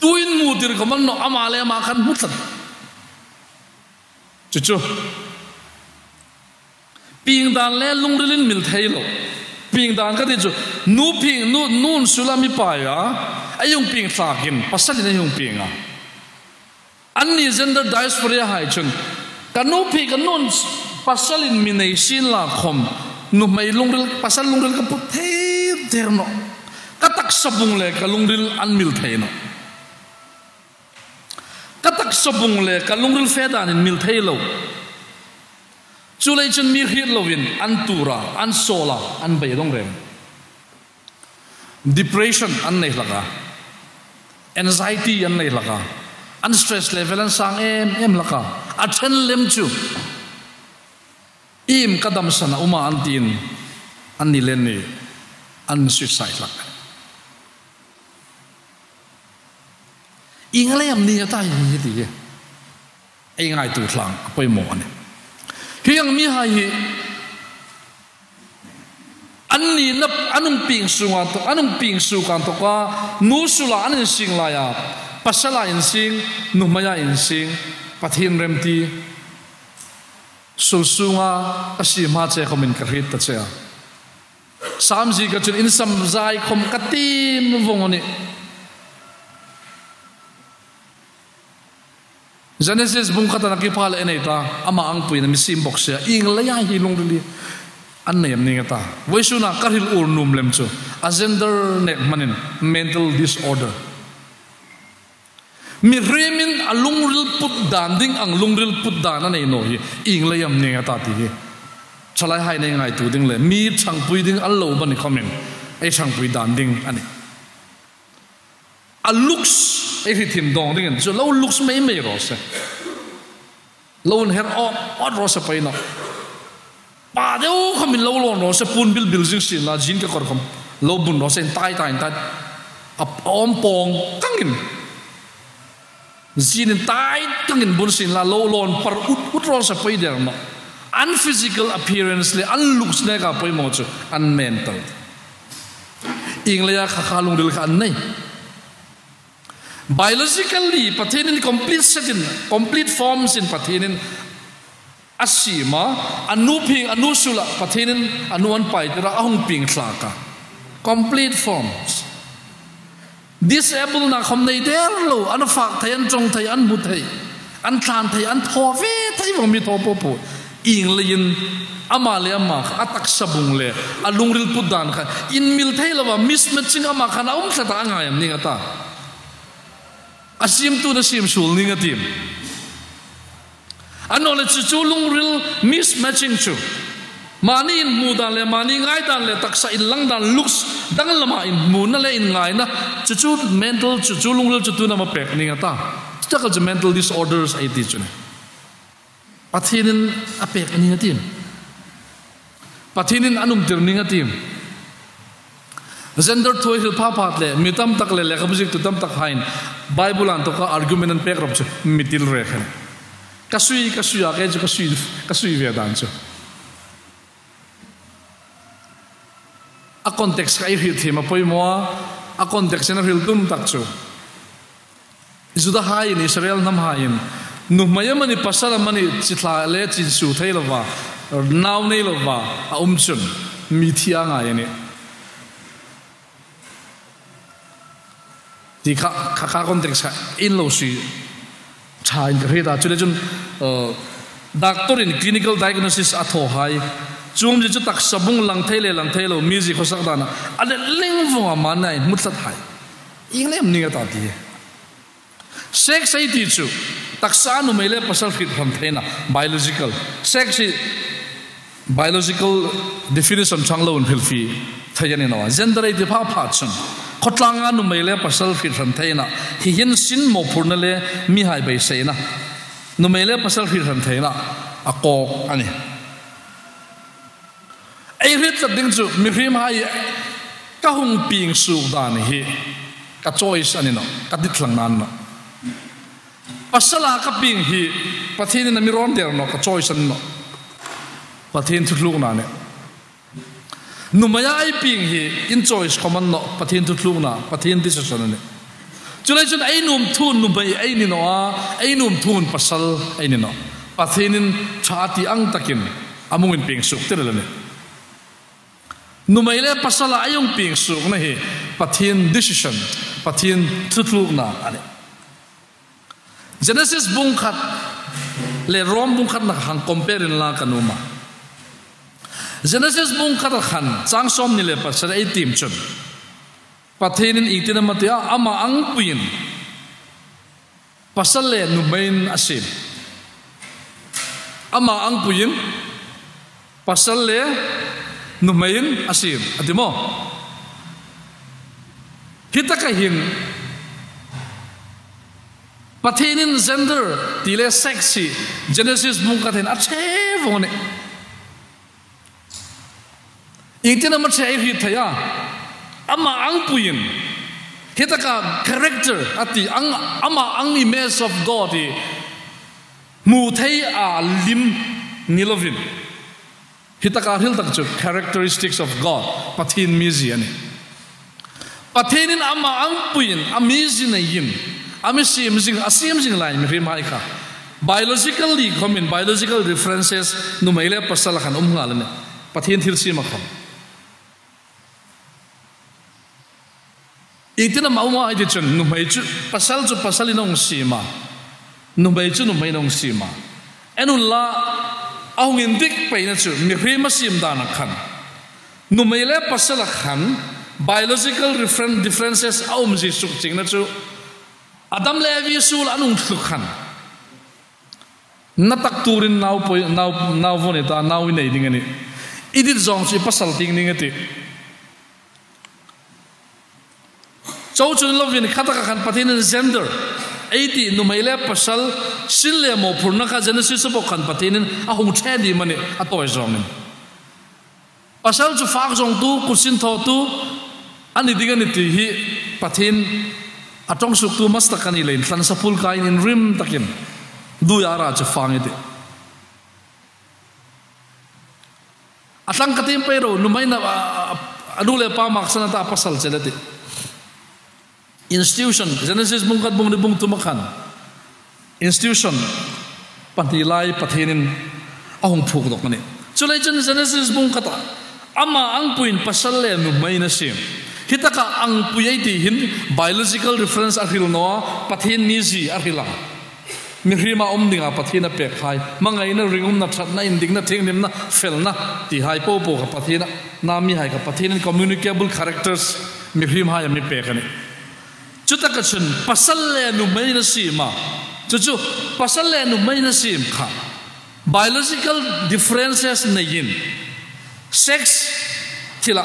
Tuin hmu tir khom a ni naw, ama le ama khan hmu tlat. Chu chu. Pieng dan le lungrilin mil thei lo. Pieng dan ka ti chu, nu pieng, nu, nun sula mi paia, a hung pieng tlakin, pasalin a hung pieng a. Anni gender dysphoria hai chun, ka nu phi ka nun pasalin mi nei sien la khom, nuhmei lungril, pasal lungril ka put thei der naw. Ka taksa bung le ka lungril an mil thei naw. Ka taksa bung le ka lungril fe danin mil thei lo. Chuleiin chun mi hriet loin an tuor a, an sawl a, an beidong reng. Depression an nei hlak a. Anxiety an nei hlak a. An stress level an sang em em hlak a. A ṭhen lem chu. Iem ka damsan a um a an tiin, anni le anni an suicide hlak. Ieng lai am ni a ta hi ti hi. Ei ngaituo tlang a poimaw a nih. Hieng mihai hi anni na, an hung pieng suok a, an hung pieng suok a inthawka, nu sula an insing laia, pasala insing, nuhmeia insing, Pathien remti, sul sunga ka siem a che khomin ka hriet ta che a. Sam zieka chun insam zai khom ka tiem vong a nih. Genesis bung khat a na ki pha le nei ta, ama ang puina mi siem bok sia, ieng leia hi lungril hi an nei am ni nga ta. Vawisuna ka hril ur nuom lem chu, a gender nek hmanin mental disorder. Mihriemin a lungril put dan ding ang lungril put dan a nei naw hi, ieng lei am ni nga ta ti hi. Thalai hai nei ngaituo ding le, mi ṭhangpui ding an lo ba ni khomin, ei ṭhangpui dan ding a nih. A looks, ei hriet thiem dawng dingin, chu lo looks mei mei raw se. Lo inher awt awt raw se pei naw. Pa deu khomin lo lawn raw se, puon bil bil zing sien la, jean kekawr khom lo bun raw se, intai tai intai. A, a awm pawng kangin. Jean intai kangin bun sien la, lo lawn par ut ut raw se pei der naw. An physical appearance le, an looks neka poimaw chu, an mental. Ieng leia kha kha lungril kha an nei. Biologically, Pathienin complete set-in, complete forms-in Pathienin a siem a, a nu phing, a nu sula Pathienin a nu an paitira, a hung pieng thlak a. Complete forms. Disable-na khom nei der lo, an fak thei, an ṭawng thei, an hmu thei, an tlan thei, an thaw ve thei vong mi thaw po po. Ieng leiin ama le ama kha, a taksa bung le a lungril put dan kha inmil thei lova, mismatching ama khan a um tlat a, a ngai am ni nga ta. A siemtun a siem suol ni nga tiem. Annawleh chu chu lungril mismatching chu, mani inhmu dan le mani ngai dan le taksa inlang dan, looks, dang lama inhmuna le inngaina, chu chu mental, chu chu lungril chu tuin am a pek ni nga ta. Chu taka chu mental disorders ei ti chu ni. Pathienin a pek ni nga tiem. Pathienin a nuomtir ni nga tiem. Gender thu ei hril pha phat le, mi tam tak le, lekhabu ziektu tam tak haiin Bible-a inthawka argument an pek rawp chu, mi til rek a nih. Ka sui, ka sui a, kei chu ka sui, ka sui ve dan chu. A context kha ei hriet thiem a poimaw a, a context-in a hril tum tak chu. Judahaiin, Israel hnamhaiin, nuhmei amanih, pasal amanih, chi thla le chin suo thei lova, nau nei lova a um chun, mi thi a ngai a nih. Ti kha, kha, kha context kha inlo sui ṭhain ka hriet a, chuleiin chun, uh, doctor-in clinical diagnosis a thaw hai. Chuong chu taksa bung lang thei le lang thei lo, mi zie khawsak dana a let leng vong a, mani inhmu tlat hai. Ieng lei am ni nga ta ti. Sex ei ti chu, taksa nuhmei le pasal hriet hran theina, biological. Sex hi biological definition chang lo inhrilfie thei a ni naw a. Gender ei ti pha pha chun, khawtlanga nuhmei le pasal hriet hran theina, hi hin sin mawphurna le mihai beiseina, nuhmei le pasal hriet hran theina a kawk a nih. Ei hriet tlat ding chu, mihriemhai, ka hung pieng suok dan hi ka choice a ni naw, ka dithlangna a ni naw. Pasala ka pieng hi Pathienin a mi rawn der nawh, ka choice a ni nawh. Pathien thutlukna a nih. Nuhmeia ei pieng hi in choice khom a ni nawh, Pathien thutlukna, Pathien decision a nih. Chuleiin chun ei nuom thuin nuhmei ei ni naw a, ei nuom thuin pasal ei ni nawh. Pathienin ṭha ti ang takin a mi hung inpieng suok tir el a nih. Nuhmei le pasala ei hung pieng suokna hi Pathien decision, Pathien thutlukna a nih. Genesis bung khat le Rom bung khatna khan compare inla ka nuom a. Genesis bung khat khan chang sawmhni le pasari ei tiem chun Pathienin iengtin am a ti a, ama angpuiin pasal le nuhmeiin a siem. Ama angpuiin pasal le nuhmeiin a siem, a ti maw? Hi taka hin Pathienin gender ti le sex hi Genesis bung khat hin a ṭhe vawng a nih. Iengtin am a ṭhe ei hriet thei a? Ama angpuiin. Hi taka character a ti ang, ama ang, image of God hi hmu thei a lim ni lovin. Hi taka hril tak chu characteristics of God, Pathien mizie a nih. Pathienin ama angpuiin, a mizie neiin, a mi siem zing, a siem zing lai mihriemhai kha biologically khomin, biological differences nuhmei le pasala khan um nghal a nih. Pathien thilsiema khan. Iengtin am a um a ei ti chun nuhmei chu, pasal chu pasalin a hung siem a, nuhmei chu nuhmeiin a hung siem a. En unla, a hung indik peina chu mihriem a siem dana khan, nuhmei le pasala khan biological differen-, differences a um zie sukchiengna chu Adam le Evi suol an hung thluk khan, na tak turin nau poi, nau, nau vawn i ta, nau i nei ding a nih. I dit zawng chu i pasal tieng ding a tih. Chu chu ni lovin kha taka khan Pathienin gender ei ti, nuhmei le pasal sin le mawphurna kha Genesis-a bawk khan Pathienin a hung ṭhe ding a nih, a tawi zawngin. Pasal chu fak zawngtu, kutsin thawtu a ni ding a nih ti hi Pathien a ṭawng suoktu master kha a ni leiin thlan sapul kaiin inrim takin duiara chu fang i tih. A tlang ka tiem pei ro, nuhmeiin a, a, a, a nu le pa maksan a ta, a pasal chel a tih. Institution, Genesis bung khat, bung hni, bung thum a khan institution pahni lai Pathienin a hung phuok dawk a nih. Chuleiin chun Genesis bung khata ama angpuiin pasal le nuhmeiin a siem. Hi taka angpui ei ti hin biological reference a hril naw a, Pathien mizie a hril a. Mihriema um dinga Pathienin a pekhai, hmangaina, ringumna, ṭhatna, indikna, thienghlimna, felna tihai popo kha Pathienin, a mihai kha Pathienin communicable characters mihriemhai a mi pek a nih. Chu taka chun pasal le nuhmeiin a siem a. Chu chu pasal le nuhmeiin a siem kha biological differences neiin sex thila,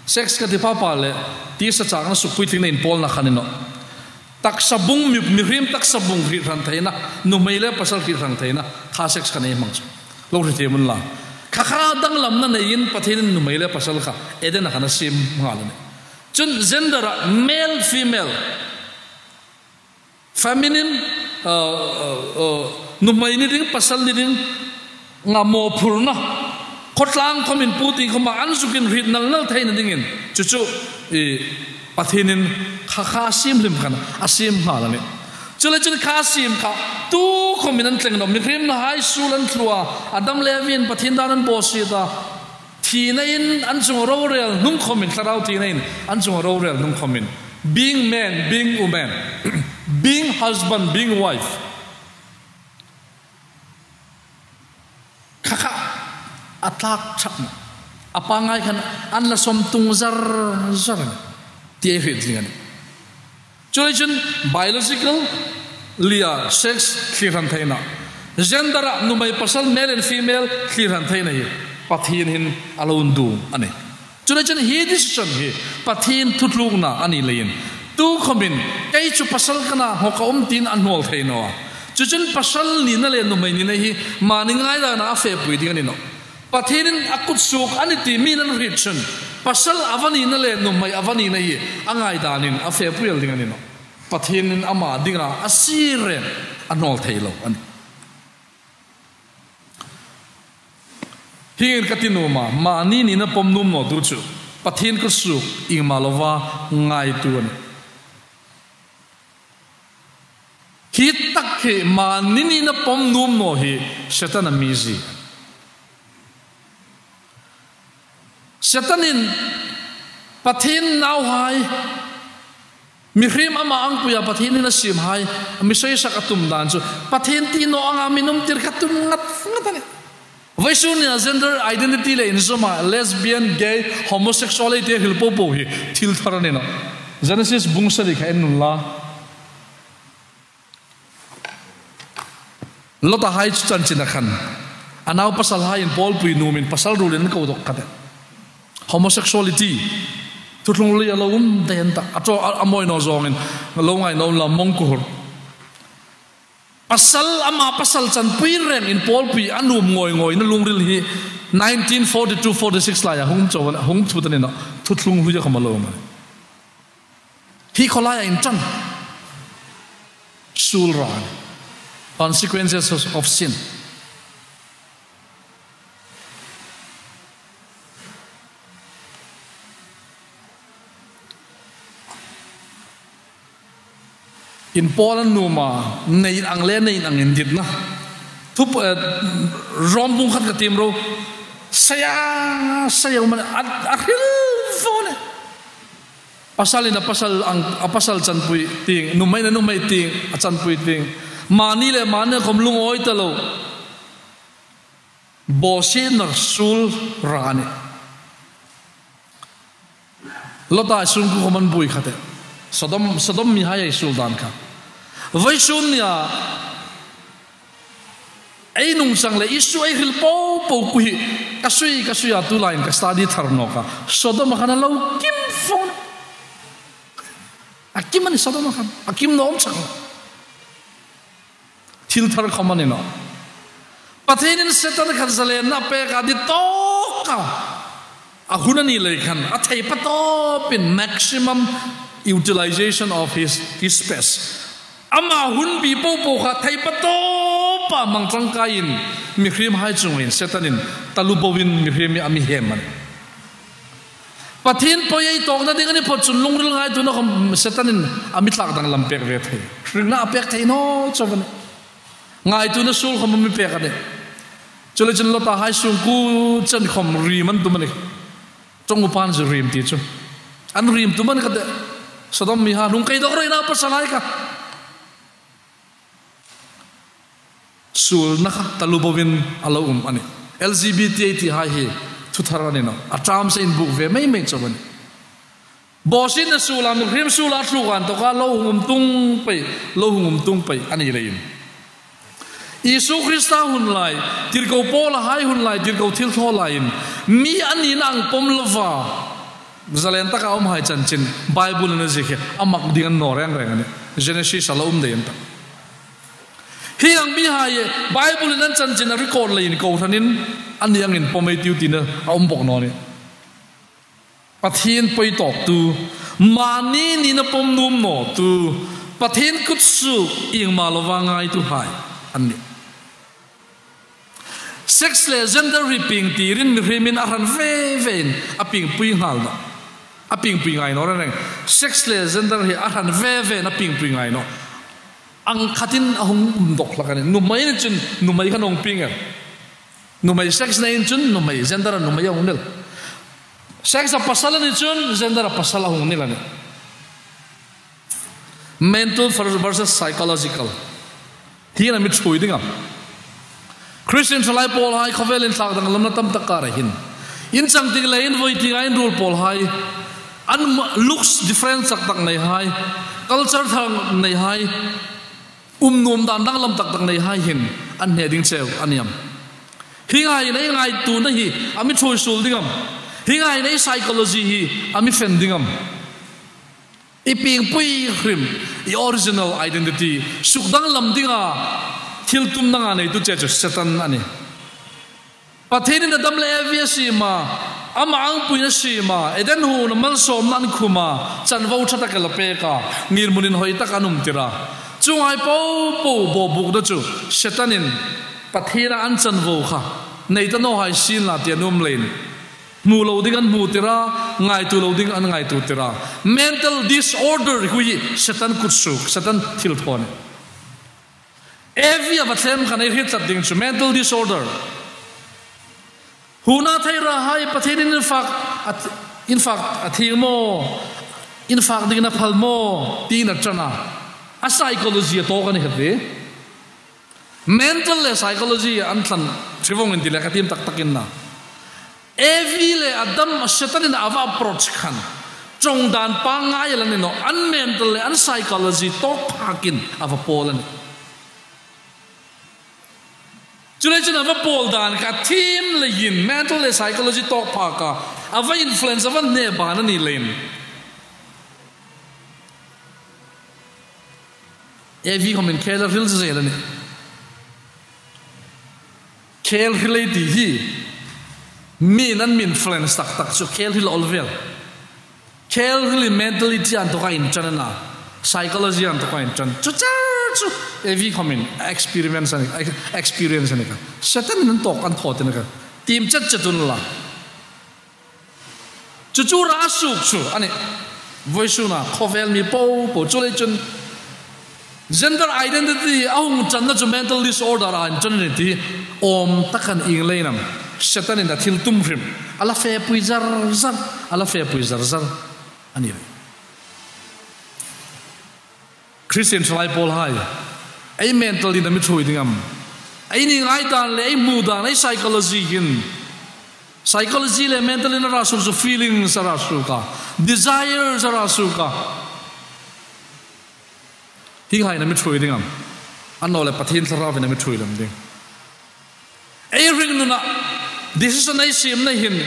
sex ka ti pha pha le tisa chakna sukpuitlingna inpawlna kha a ni nawh. Taksa bung, mi, mihriem taksa bung hriet hran theina, nuhmei le pasal hriet hran theina kha sex kha nei hmang chu. Lo hriet thiem unla. Kha kha danglamna neiin Pathienin nuhmei le pasal kha Eden-a khan a siem nghal a nih. Chun gender-a male, female, feminine, uh, uh, uh, nuhmei ni ding, pasal ni ding, nga mawphurna, khawtlang khomin puotieng khoma an zukin hriet nal nal theina dingin chu chu, i, Pathienin kha kha siem hlim khan a siem nghal a nih. Chuleiin chun kha siem kha tu khomin an tleng naw, mihriemhai suol an thlu a, Adam le Eviin Pathien dan an bawsiet a, thinain an chunga rorel hnung khomin, thlarau thinain an chunga rorel hnung khomin, being man, being woman, being husband, being wife, kha kha a tlak ṭhak naw. A pangngai khan an la sawm tung zar zar ti ei hriet zing a nih. Chuleiin chun biologically-a sex thlir hran theina, gender-a nuhmei pasal, male and female, thlir hran theina hi Pathien hin a lo indum a nih. Chuleiin chun hi decision hi Pathien thutlukna a ni leiin, tu khomin kei chu pasal ka nih, hawka um tiin an hnuol thei naw a. Chu chun pasal nina le nuhmei nina hi mani ngaidana a fepui ding a ni nawh. Pathienin a kutsuok a nih ti mi'n an hriet chun, pasal a va nina le nuhmei a va nina hi a ngaidanin a fepui el ding a ni nawh. Pathienin ama dinga a sir reng a hnawl thei lo a nih. Hieng ka ti nuom a, mani nina pawm nuom naw tu chu Pathien kutsuok iengma lova ngaitu a nih. Hi tak hi mani nina pawm nuom naw hi Setan a mizie. Setanin Pathien nauhai, mihriem ama angpuia Pathienin a siemhai mi seisak a tum dan chu Pathien ti naw anga mi num tir kha tum ngat ngat a nih. Vawisun nia gender identity le inzawma lesbian, gay, homosexuality a hril po po hi thil thar a ni nawh. Genesis bung sari kha en nun la. Lota hai chu chanchin a khan, a nau pasal hai in pawlpui nuomin pasal ruolin an ko dawk kha de. Homosexuality, thuthlung lui a lo um de an ta, a chaw a, a mawi naw zawngin lo ngai naw la mawng kuhur. Pasal ama pasal chanpui rengin pawlpui a nuom ngawi ngawi na lungril hi nineteen forty-two forty-six laia hung chaw, hung thut a ni nawh, thuthlung lui a khawm a lo um a nih. Hi khawlaia inṭan. Suol ran. Consequences of sin. In pawl an nuom a, nei ang le nei ang inditna. Thup, eh, Rom bung khat ka tiem ro. Saya, saya man, a, a hril fo ne. Pasalin a pasal ang, a pasal chanpui tieng, nuhmeiin a nuhmei tieng, a chanpui tieng. Mani le mani khawm lungawi ta lo. Bawsietna suol ra a nih. Lota sungkuo khawm an buoi kha de. Sodom, Sodom mihai ei suol dan kha. Vawisun nia ei nungchang le Isu ei hril po po kuo hi ka sui, ka suia tu laiin ka study thar nawk a. Sodom-a khan a lo kim fo. A kim a nih Sodom-a khan. A kim naw chang. Thil thar khawm a ni nawh. Pathienin Setan khan zalenna a pek a, dit tawka a hun a ni lei khan a thei patawpin maximum utilization of his, his space. Ama hun bi po po kha thei patawpa hmang ṭangkaiin mihriemhai chungah Setanin taluo boin mihriem hi a mi hem a nih. Pathien poi ei tawkna ding a ni phawt chun lungril ngaituona khawm Setanin a mi tlak danglam pek ve thei. Hringna a pek thei naw chauh a nih. Ngaituona suol khawm a mi pek a nih. Chuleiin chun Lota hai sungkuo chen khawm riem an tum a nih. Ṭawng upan chu riem ti chu. An riem tum a nih kha de. Sodom mihai hung kei dawk ro i nau pasalhai kha. Suolna kha taluo boin a lo um a nih. L G B T A ti hai hi thu thar a ni nawh. A ṭam se inbuk ve mei mei chauh a nih. Bawsietna suola, mihriem suola tluk antawka lo hung um tung pei, lo hung um tung pei a ni leiin. Isu Krista hun lai, tirko Paula hai hun lai, tirko thilthaw laiin mi a nina ang pawm lova zalen taka umhai chanchin Bible-in a ziek hi a mak ding a ni naw reng reng a nih. Genesis-a lo um dei an ta. Hi ang mihai Bible-in an chanchin a record leiin kohranin a ni angin pawm ei tiu tina a um bawk naw nih. Pathien poi tawktu, mani nina pawm nuom nawtu, Pathien kutsuok iengma lova ngaituhai an nih. Sex le gender hi pieng tirin mihriemin a hran ve vein a piengpui nghal nawh. A piengpui ngai naw reng reng. Sex le gender hi a hran ve vein a piengpui ngai nawh. Ang khatin a hung um dawk hlak a nih. Nuhmei ni chun nuhmei khan a hung pieng el. Nuhmei sex nei chun nuhmei gender a nuhmei a hung ni el. Sex a pasal a ni chun gender a pasal a hung ni el a nih. Mental versus psychological. Hi a mi ṭhuoi ding am? Christian thalai pawlhai khawvelin tlak danglamna tam tak kara hin, in chang tieng le in voi tienga in ruol pawlhai, an looks different tak tak neihai, culture thar neihai, um nuom dan danglam tak tak neihai hin an hne ding cheu a ni am? Hi ngaiin ei ngaituona hi a mi ṭhuoi suol ding am? Hi ngaiin ei psychology hi a mi fen ding am? I piengpui hrim, i original identity suk danglam dinga thil tumna neitu che chu Setan a nih. Pathienin Adam le Evi a siem a, Ama angpuiin a siem a, Eden huona malsawmna an khum a, chanvo ṭha tak a la pek a, ngirhmun inhawi tak an um tir a. Chuonghai popo bawbukna chu Setanin Pathiena an chanvo kha nei ta naw hai sien la ti a nuom leiin, hmu lo ding an hmu tir a, ngaituo lo ding an ngaituo tir a. Mental disorder hi Setan kutsuok, Setan thilthaw a nih. Evi a va thlem khan ei hriet tlat ding chu mental disorder. Huona thei ra hai Pathienin in fak a th-, in fak a thiem maw, in fak dingin a phal maw, tiin a ṭan a. A psychology a tawk a ni kha ti. Mental le psychology an thlan ṭhi vawng in ti le ka tiem tak takin na. Evi le Adam Setanin a va approach khan, ṭawng dan pangngai a la ni naw, an mental le an psychology tawk phakin a va pawl a nih. Chuleiin chun a va pawl dan kha thiem leiin mental le psychology tawk phak a, a va influence, a va hne ban a ni leiin. Evi khomin khel a hril zel a nih. Khel hril ei ti hi, mi'n an mi influence tak tak chu khel hril a awl vel. Khel hril hi mentality a inthawka inṭan a na, psychology a inthawka inṭan. Chu char chu Evi khomin experience a ni, experience a ni kha. Setanin an tawk an thaw ti a ni kha. Tiem chet chet unla. Chu chu ra suok chu a nih. Vawisuna khawvel mi popo chuleiin chun gender identity a hung ṭanna chu mental disorder a inṭan a nih ti awm tak a ni leiin am, Setanin a thil tum hrim a la fepui zar zar, a la fepui zar zar a ni. Christian thalai pawl hai, ei mental-in a mi ṭhuoi ding am? Eini ngaidan le ei hmu dan, ei psychology hin, psychology le mental-in a ra suok chu feelings a ra suok a, desires a ra suok a. Hi hai-in a mi ṭhuoi ding am? Annawleh Pathien Thlarauin a mi ṭhuoi lem ding. Ei hringnuna decision ei siemna hin,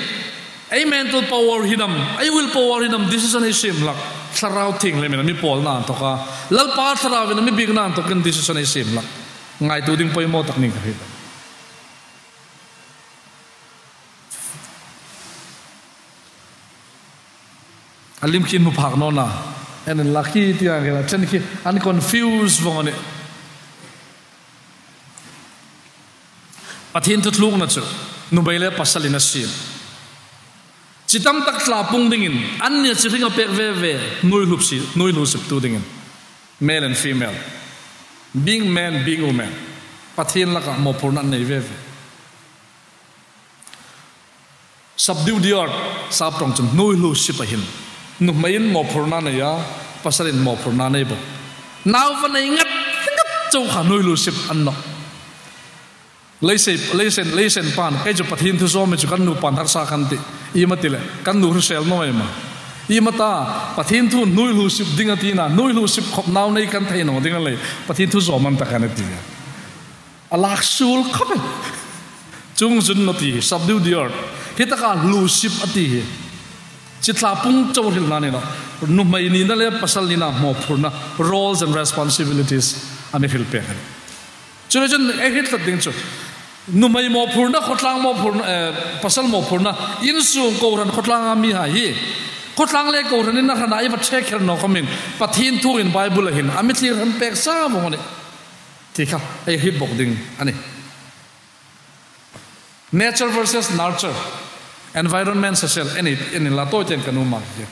ei mental power hin am, ei will power hin am decision ei siem hlak, Thlarau Thienghlimin a mi pawlna inthawka, Lalpa Thlarauin a mi biekna inthawkin decision ei siem hlak. Ngaituo ding poimaw tak ning ka hriet. A lim khin hmu phak naw nih. An inla khi ti ang kha, chen khi an confuse vawng a nih. Pathien thu tlukna chu nuhmei le pasalin a siem. Chi tam tak thlapung dingin, anni chi hring a pek ve ve, nuihlu si, nuihlu siptu dingin. Male and female. Being man, being woman. Pathien laka mawphurna an nei ve ve. Subdue the earth, sap ṭawng chun nuihlu sip a hin. Nuhmeiin mawphurna nei a, pasalin mawphurna nei bawk. Nau va nei ngat ngat chau kha nuihlu sip a ni nawh. Leisen, leisen, leisen pan, kei chu Pathien thu zawm chu kan nu pan harsa kan tih. Iem a ti le, kan nu hrisel naw ei ma. Iem a ta, Pathien thu nuihlu sip ding a ti na, nuihlu sip khop nau nei kan thei naw ding a lei, Pathien thu zawm an ta kan ti. A lak suol khop el. Chuong chu a ni nawh ti, subdue the earth. Hi taka hlu sip a ti hi. Chi thlapung chau hrilna ni nawh. Nuhmei nina le pasal nina mawphurna, roles and responsibilities a mi hril pek a nih. Chuleiin chun ei hriet tlat ding chu, nuhmei mawphurna, khawtlang mawphurna, eh, pasal mawphurna, insung kohran khawtlanga mihai hi, khawtlang le kohranin a hrana ei va ṭhe kher naw khomin, Pathien thuin Bible-a hin a mi thlir hran pek sa vawng a nih. Ti kha ei hriet bawk ding a nih. Nature versus nurture. Environment social, ei ni, ei ni la tawi ten kan um a hi.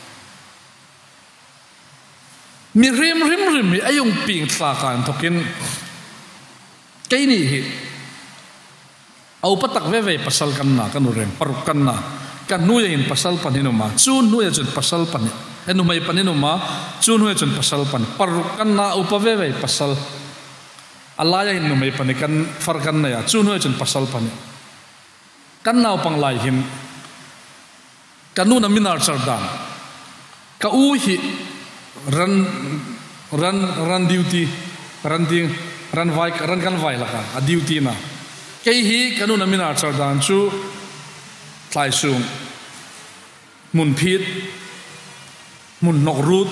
Mi hrim hrim hrim mi ei hung pieng thlak a inthawkin, keini hi a upa tak ve ve pasal kan na, kan u reng paruk kan na. Ka hnuoia hin pasal pahni an um a, chu hnuoia chun pasal pahni, eh, nuhmei pahni an um a, chu hnuoia chun pasal pahni. Paruk kan na, upa ve ve pasal. A laia hin nuhmei pahni kan, far kan nei a, chu hnuoia chun pasal pahni. Kan naupang lai hin, ka nu'n a mi nurture dan. Ka u hi ran, ran, ran duty, ran ding, ran vai, ran kan vai hlak a, a duty na. Kei hi ka nu'n a mi nurture dan chu tlaisung, hmun phit, hmun hnawk ruot,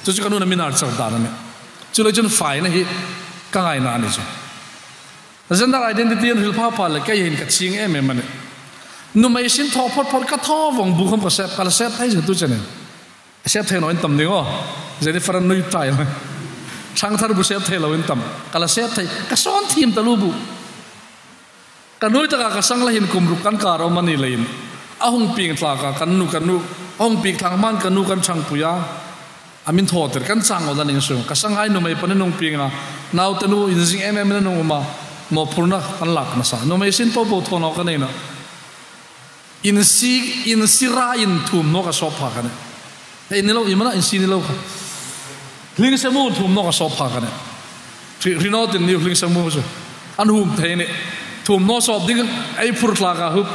chu chu ka nu'n a mi nurture dan a nih. Chuleiin chun faina hi ka ngaina a ni chu. Gender identity an hril pha pha le kei hin ka chieng em em a nih. Nuhmei sin thaw phawt phawt ka thaw vawng, bu khawm ka sep, ka la sep thei zie tu chenin. Sep thei naw in tam ding aw. Jennifer an nui tai. Thangthar bu sep thei lo in tam. Ka la sep thei. Ka sawn thiem taluo bu. Ka nuoi taka ka sang la hin kum ruk kan kar a um a ni leiin. A hung pieng thlak a kan nu, kan nu. A hung pieng thlak hmain ka nu kan ṭhangpui a. A min thaw tir kan chang aw la ning sung. Ka sanghai nuhmei panin hung pieng a. Nautenu inzing em em in an hung um a. Mawphurna kan lak nasa. Nuhmei sin po po thaw naw ka nei nawh. Insi, insi ra in thuomhnaw ka sawp pha ka nih. Hei, ni lo, i mana insi ni lo kha. Hlingsemu thuomhnaw ka sawp pha ka nih. Hri, hri naw tin ni hlingsemu chu. An huom thei ni. Thuomhnaw sawp ding ei phur thlak a hup.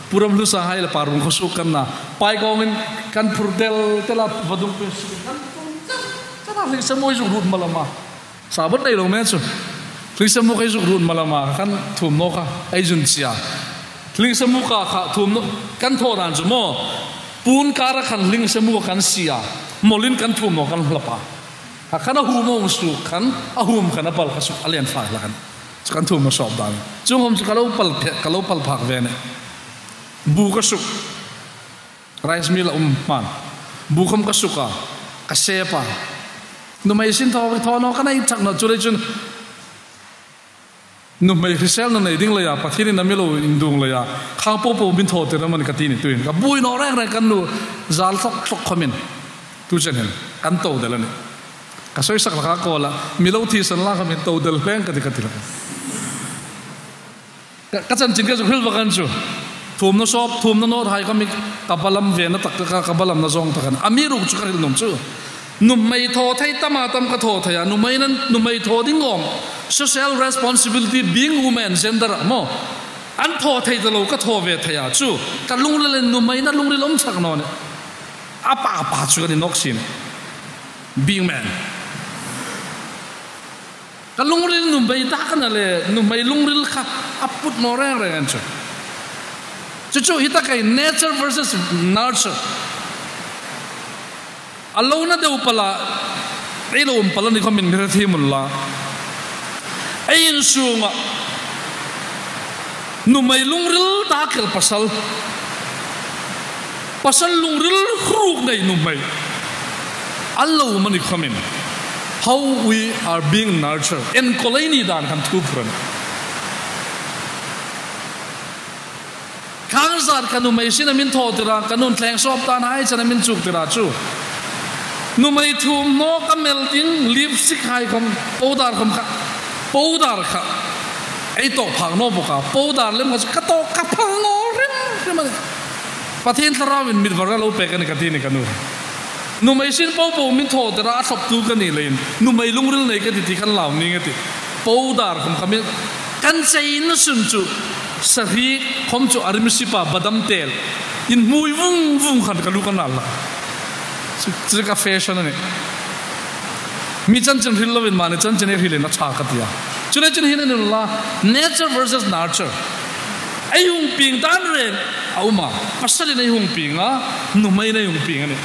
Pu Ramhlusanghai le Pa Rungkhawsuk kan na. Pai kawngin kan phur tel tel a vadung pui suk kan phur tel tel a hlingsemu zuk ruot hma lama. Sabbath nei lo me chu. Hlingsemu kha ei zuk ruot hma lama kan thuomhnaw kha ei zun chie a. Hlingsemu kha kha thuomhnaw kan thaw dan chu maw. Puon kara khan hlingsemu kan sie a. Mawlin kan thuomhnaw kan hlap a. Kha khan a huom a hung suk khan, a huom khan a bal kha suk a lien fai hlak a nih. Chu kan thuomhnaw sawp dan. Chuong khawm chu ka lo pal phe, ka lo pal phak ve nih. Bu ka suk. Rice mill a um hmain. Bu khawm ka suk a, ka sep a. Nuhmei sin thaw, thaw naw ka nei tak nawh, chuleiin chun. Nuhmei hrisel naw nei ding leia, Pathienin a mi lo induong leia. Khang po po min thaw tir a ni ka ti ni tuhin. Ka buoi naw reng reng kan nu, zal tlawk tlawk khawmin. Tu chen hin, kan to del a nih. Ka sawisak hlak a ko la, mi lo thisan la khawmin to del hleng ka ti ka ti hlak. Ka, ka chanchin ka zuk hril vak an chu. Thuomhnaw sawp, thuomhnaw nawthai ka mi ka balam ve na tak ka, ka balam na zawng tak a nih. Amiruokchu ka hril nuom chu. Nuhmei thaw thei tam a tam ka thaw thei a. Nuhmei nan, nuhmei thaw ding awm. Social responsibility being woman gender a maw. An thaw thei ta lo ka thaw ve thei a chu. Ka lungril in nuhmei na lungril awm chak naw nih. A pa, a pa chu ka ni nawk sin. Being man. Ka lungril nuhmei ta ka na le, nuhmei lungril kha a put naw reng reng an chu. Chu chu hi ta kei nature versus nurture. A lo na deu pala, ei lo um pala ni khawmin mi hre thiem unla. Ei insunga. Nuhmei lungril ta kel pasal. Pasal lungril hruk nei nuhmei. A lo um a ni khawmin. How we are being nurtured. Enkawl ei ni dan kan thu phur a nih. Khang zat ka nuhmei sin a min thaw tir a, ka nun thleng sawp tan hai chen a min chuk tir a chu. Nuhmei thuomhnaw ka mel ding, lipstick hai khawm, powder khawm kha, powder kha. Ei tawk phak naw bawk a, powder lem kha chu ka tawk ka phal naw rem rem a nih. Pathien Thlarauin mit var a lo pek a nih ka ti ni ka nu. Nuhmei sin po po min thaw tir a, a thlawptu ka ni leiin. Nuhmei lungril nei ka ti ti kan lau ning a tih. Powder khawm kha min kan chei na sun chu. Sari khawm chu a rim sipa badam tel. Inhmui vung vung khan ka lu ka nal la. Chu, chu ka fashion a nih. Mi chanchin hril lovin mani chanchin ei hrilin a ṭha ka ti a. Chuleiin chun hi ni unla, nature versus nurture. Ei hung pieng dan reng a um a. Pasalin ei hung pieng a, nuhmeiin ei hung pieng a nih.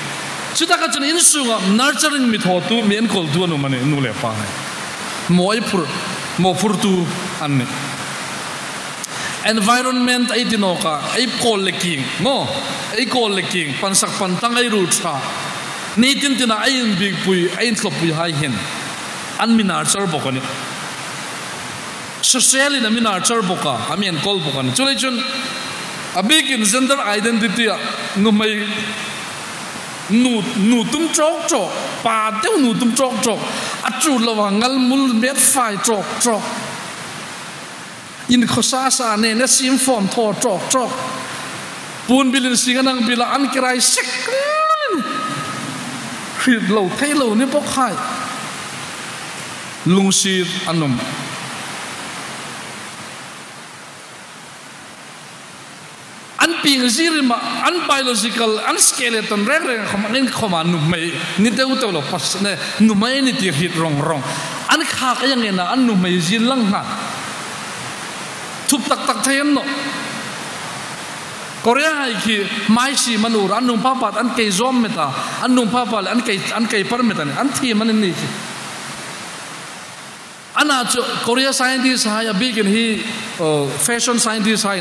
Chutaka chun insunga nurturing mi thawtu, mi enkawltu an um a nih, nu le pa hai. Maw ei phur, maw phurtu an nih. Environment ei ti nawk a, ei kawl le kieng, maw? Ei kawl le kieng, pansak pantang ei ruol ṭha. Ni tin tina ei inbiekpui, ei inthlawpui hai hin. An mi nurture bawk a nih. Social-in a mi nurture bawk a, a mi enkawl bawk a nih. Chuleiin chun, a bikin gender identity-a, nuhmei nu, nu tum ṭawk ṭawk, pa deu nu tum ṭawk ṭawk, a ṭul lova ngal mul met fai ṭawk ṭawk. Inkhawsa sa nen a sim fawm thaw ṭawk ṭawk. Puon bilin sing a nang bila an kirai sek. Hriet lo, thei lo ni bawk hai. Lungsiet an um. An pieng zie rima, an biological, an skeleton reng reng khawm, an inkhawma nuhmei, ni deu deu lo pas, ne, nuhmei ni ti hriet rong rong. An khak a yang ena, an nuhmei zie lang hna. Thup tak tak thei an nawh. Korea hai khi, mai si manur, an nung pha pat, an kei zawm met a, an nung pha pat le, an kei, an kei par met a ni, an thiem an ni khi. Ana chu Korea scientist hai a bikin hi, uh, fashion scientist hai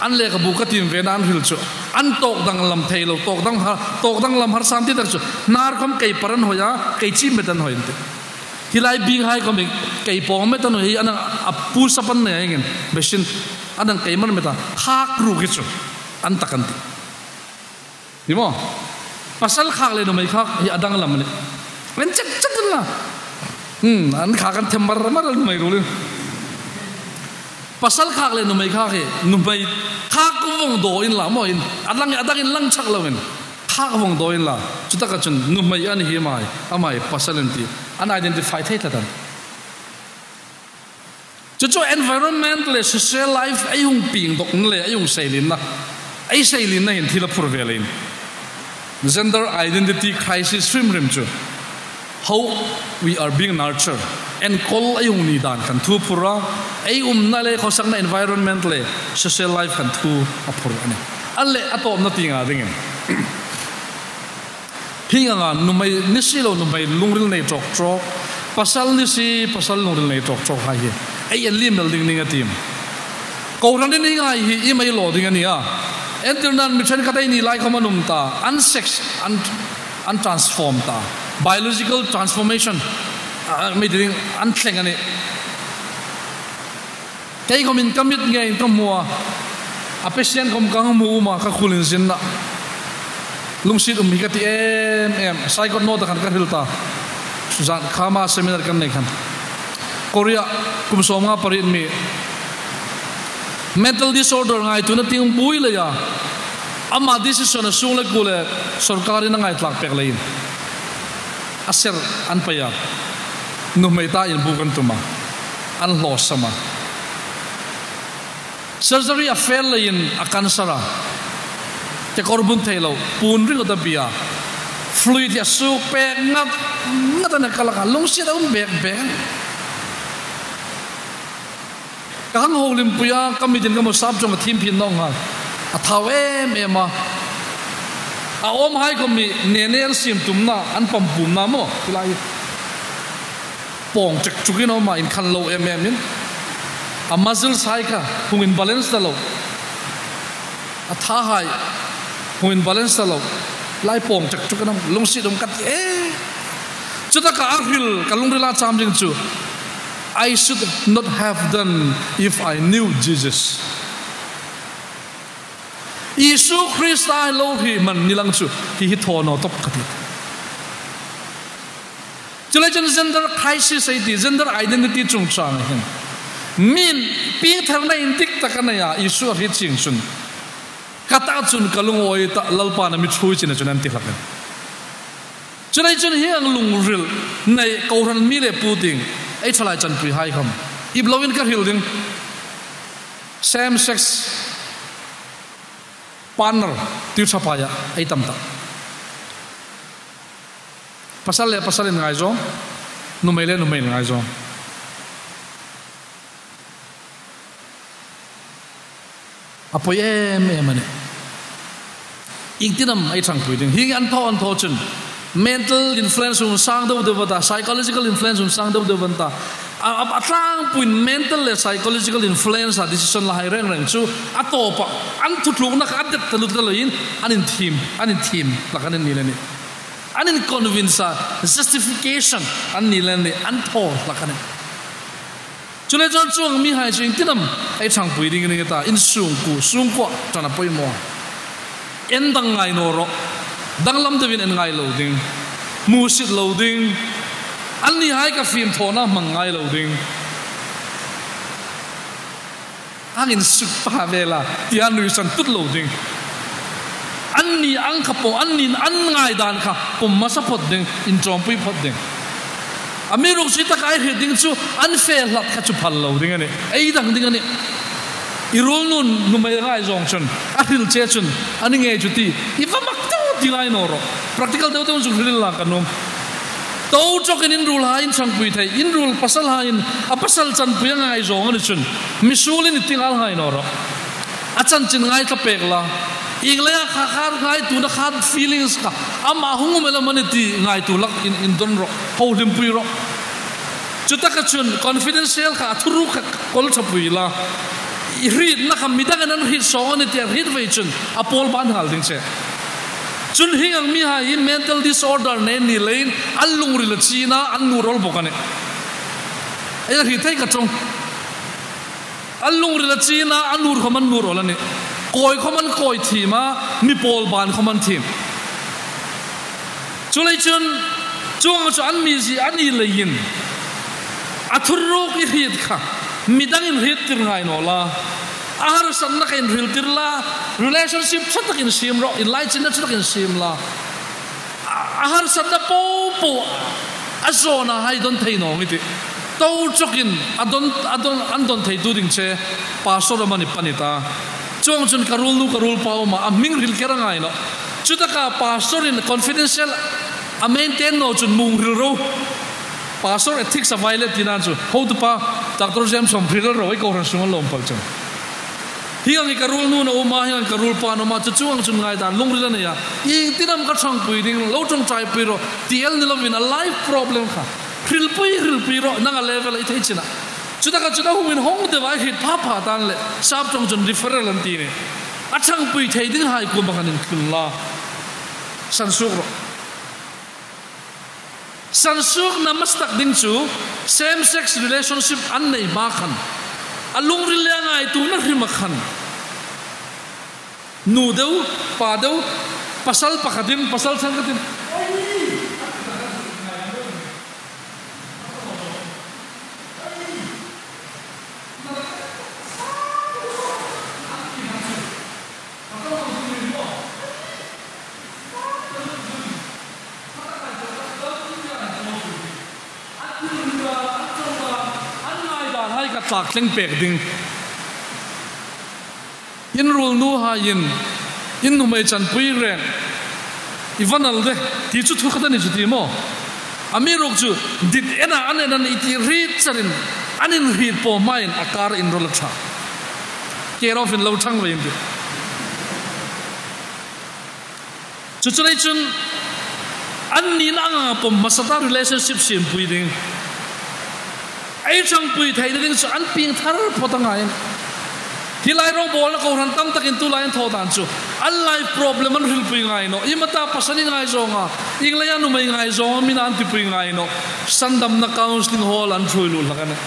An lekhabu ka tiem ve na an hril chu, an tawk danglam thei lo, tawk dang har, tawk danglam har sam ti tak chu, hnar khawm kei par an hoi a, kei chim met an hoi an tih. Hi lai bing hai khawm hi kei pawng met an hoi, an a pu sapan nei a ngin, machine, an ang kei man met a, khak ruk hi chu, an tak an tih. Ti maw? Pasal khak le nuhmei khak hi a danglam a nih. An chet chet la. Hmm, an khak an them mar mar nuhmei ruolin. Pasal khak le nuhmei khak hi, nuhmei khak vawng daw inla maw in. A dang, a dangin lang chak loin. Khak vawng daw inla. Chutaka chun nuhmei a ni hi ama hi, ama hi pasal an tih. An identify thei tlat a nih. Chu chu environment le social life ei hung pieng dawkna le ei hung seilienna, ei seilienna hin thil a phur ve leiin. Gender identity crisis hrim hrim chu, how we are being nurtured, enkawl ei hung ni dan khan thu phur a, ei umna le khawsakna environment le social life khan thu a phur a nih. A le a tawpna tienga dingin. Hieng anga nuhmei ni si lo nuhmei lungril nei tawk tawk, pasal ni si pasal lungril nei tawk tawk hai hi ei en liem el ding ning a tiem. Kohran ni ngai hi i mei lo ding a nih a. Entirnan mi ṭhenkhat ei ni lai khawm an um ta, an sex, an, an transform ta. Biological transformation, a, mi ding an thleng a nih. Kei khawmin ka mit ngeiin ka hmu a, a patient khawm ka hmu um a, ka khul inzinna. Lungsiet um hi ka ti em em, psychonaut khan ka hril ta. Suzanne Khama seminar kan nei khan. Korea, kum sawmnga pariet mi. Mental disorder ngaituona tieng buoi leia. Ama decision a sung le kuo le sawrkarin a ngaithlak pek leiin. A ser an pei a. Nuhmei ta inbuk an tum a. An hlawsam a. Surgery a fail leiin a cancer a. Kekawr bun thei lo, puon ringawt a bia. Fluid hi a suok pek ngat ngat a nih, ka lak a, lungsiet a um bek bek. Ka hang holimpui a, ka mitin ka hmu sap chawng a thim phin nawng a. A thau em em a. A awm hai khawm hi nene an siem tumna, an pump bumna maw, hi lai. Pawng chek chukin a awm a, inkhan lo em em in. A muscles hai kha hung inbalance ta lo. A tha hai hung inbalance ta lo. Lai pawng chek chukin a awm, lungsiet um ka ti e. Chutaka a hril, ka lungrila cham ding chu, "I should not have done if I knew Jesus." Isu Krista lo hriet man ni lang chu, hi hi thaw naw tawp ka ti. Chuleiin chun gender crisis ei ti, gender identity chungchang hin. Min piengtharna indik tak a nei a, Isu a hriet chieng chun. Ka ta chun ka lungawi ta, Lalpan a mi ṭhuoi china chun an ti hlak a. Chuleiin chun hieng lungril nei kohran mi le pu ding, ei thalai chanpui hai khawm. Ip loin ka hril ding. Same sex partner, tiu ṭha paia, ei tam ta. Pasal le pasal inngaizawng, nuhmei le nuhmei inngaizawng. A poi em em a nih. Iengtin am ei ṭhangpui ding. Hi an thaw an thaw chun. Mental influence hung sang deu deu a ta, psychological influence hung sang deu deu a ta. A, a, a tlangpuiin mental le psychological influence a decision la hai reng reng chu. A tawpa, an thutlukna kha a det ta lut ta loin, an inthiem, an inthiem hlak an ni le nih. An inconvince a, justification an ni le nih, an thaw hlak a nih. Chuleiin chun chuong mihai chu iengtin am ei ṭhangpui ding a ni ta, insung kuo, sungkuoa ṭan a poimaw. En dang ngai naw rawh, danglam deuin en ngai lo ding, hmusit lo ding, anni hai kha fimthawna hmang ngai lo ding. Ang insuk pa ve la, tia nuisan tut lo ding. Anni ang kha pawm, anni an ngai dan kha pawm hmasa phawt ding, inṭawmpui phawt ding. Amiruokchu taka ei hriet ding chu an fe hlat kha chu phal lo ding a nih. Ei dang ding a nih. I ruolnu'n nuhmei ngaizawng chun, a hril che chun, a ni ngei chu ti, i va mak deu ti ngai naw rawh. Practical deu deu chu hril la ka nuom. Tawk chawkin in ruolhai in ṭhangpui thei, in ruol pasalhai in a pasal chanpui a ngaizawng a ni chun, misuolin i ti ngal ngai naw rawh. A chanchin ngaithla pek la. Ieng leia kha kha ngaituona kha feelings kha ama hung um el am a ni ti ngaituo hlak in, indon rawh, holimpui rawh. Chutaka chun confidential kha a thuruk kha kawl ṭhapui la. I hrietna kha midangin an hriet sawng a ni ti a hriet ve chun a pawl ban nghal ding che. Chun hieng ang mihai hi mental disorder nei ni leiin an lungril a chin a, an nur awl bawk a nih. Ei hriet thei ka ṭawng. An lungril a chin a, an nur khawm an nur awl a nih. Kawi khawm an kawi thiem a, mi pawl ban khawm an thiem. Chuleiin chun, chuong chu an mizie a ni leiin a thuruk i hriet kha midangin hriettir ngai naw la, a harsatna kha inhriltir la, relationship ṭha takin siem rawh, inlaichinna ṭha takin siem la. A, a harsatna popo a zawna hai dawn thei naw ngi ti. Tawk chawkin a dawn, a dawn, an dawn theitu ding che, pastor amanih pani ta. Chuong chun ka ruolnu ka ruolpa um a, a hming hril kher a ngai nawh. Chutaka pastor-in confidential a maintain naw chun mi hung hril ro. Pastor ethics a violate tina chu. Hotupa, Doctor James hawm hril ro, ei kohran sunga lawm pal chun. Hieng ang hi ka ruolnuin a um a, hieng ang ka ruolpain a um a, chu chuong chun ngaidan lungril a nei a. Iengtin am ka ṭhangpui ding, lo ṭawngṭaipui rawh, ti el ni lovin a life problem kha hrilpui, hrilpui rawh, nang a level a i thei china. Chutaka chun a hung inhawng deu a, i hriet pha pha tah leh, sap ṭawng chun referral an ti ni. A ṭhangpui thei dinghai kuoma khan inthlung la. Sansuok rawh. Sansuokna hmasa tak ding chu same sex relationship an nei hma khan a lungril le a ngaituona hrim a khan nu deu, pa deu, pasal pakhatin, pasal sang khatin. An ngaidan hai ka tlak thleng pek ding. In ruolnuhaiin in nuhmei chanpui reng i va nal de ti chu thu khat a ni chu ti maw? Amiruokchu dit ena an en a ni ti hriet charin an inhriet po hmain a kar inrawl a ṭha. Care of-in lo ṭhang ve in ti. Chu chu lei chun an nina anga pawm hmasa ta relationship siempui ding. Ei ṭhangpui theina ding chu an pieng thar phawt a ngai. Hi lai rawng bawlna kohran tam takin tu lai an thaw dan chu an life problem an hrilpui ngai nawh. Ieng am a ta pasal i ngaizawng a, ieng leia nuhmei ngaizawng a, mina an tipui ngai nawh. Sandamna counselling hall an ṭhuoi lut hlak a nih.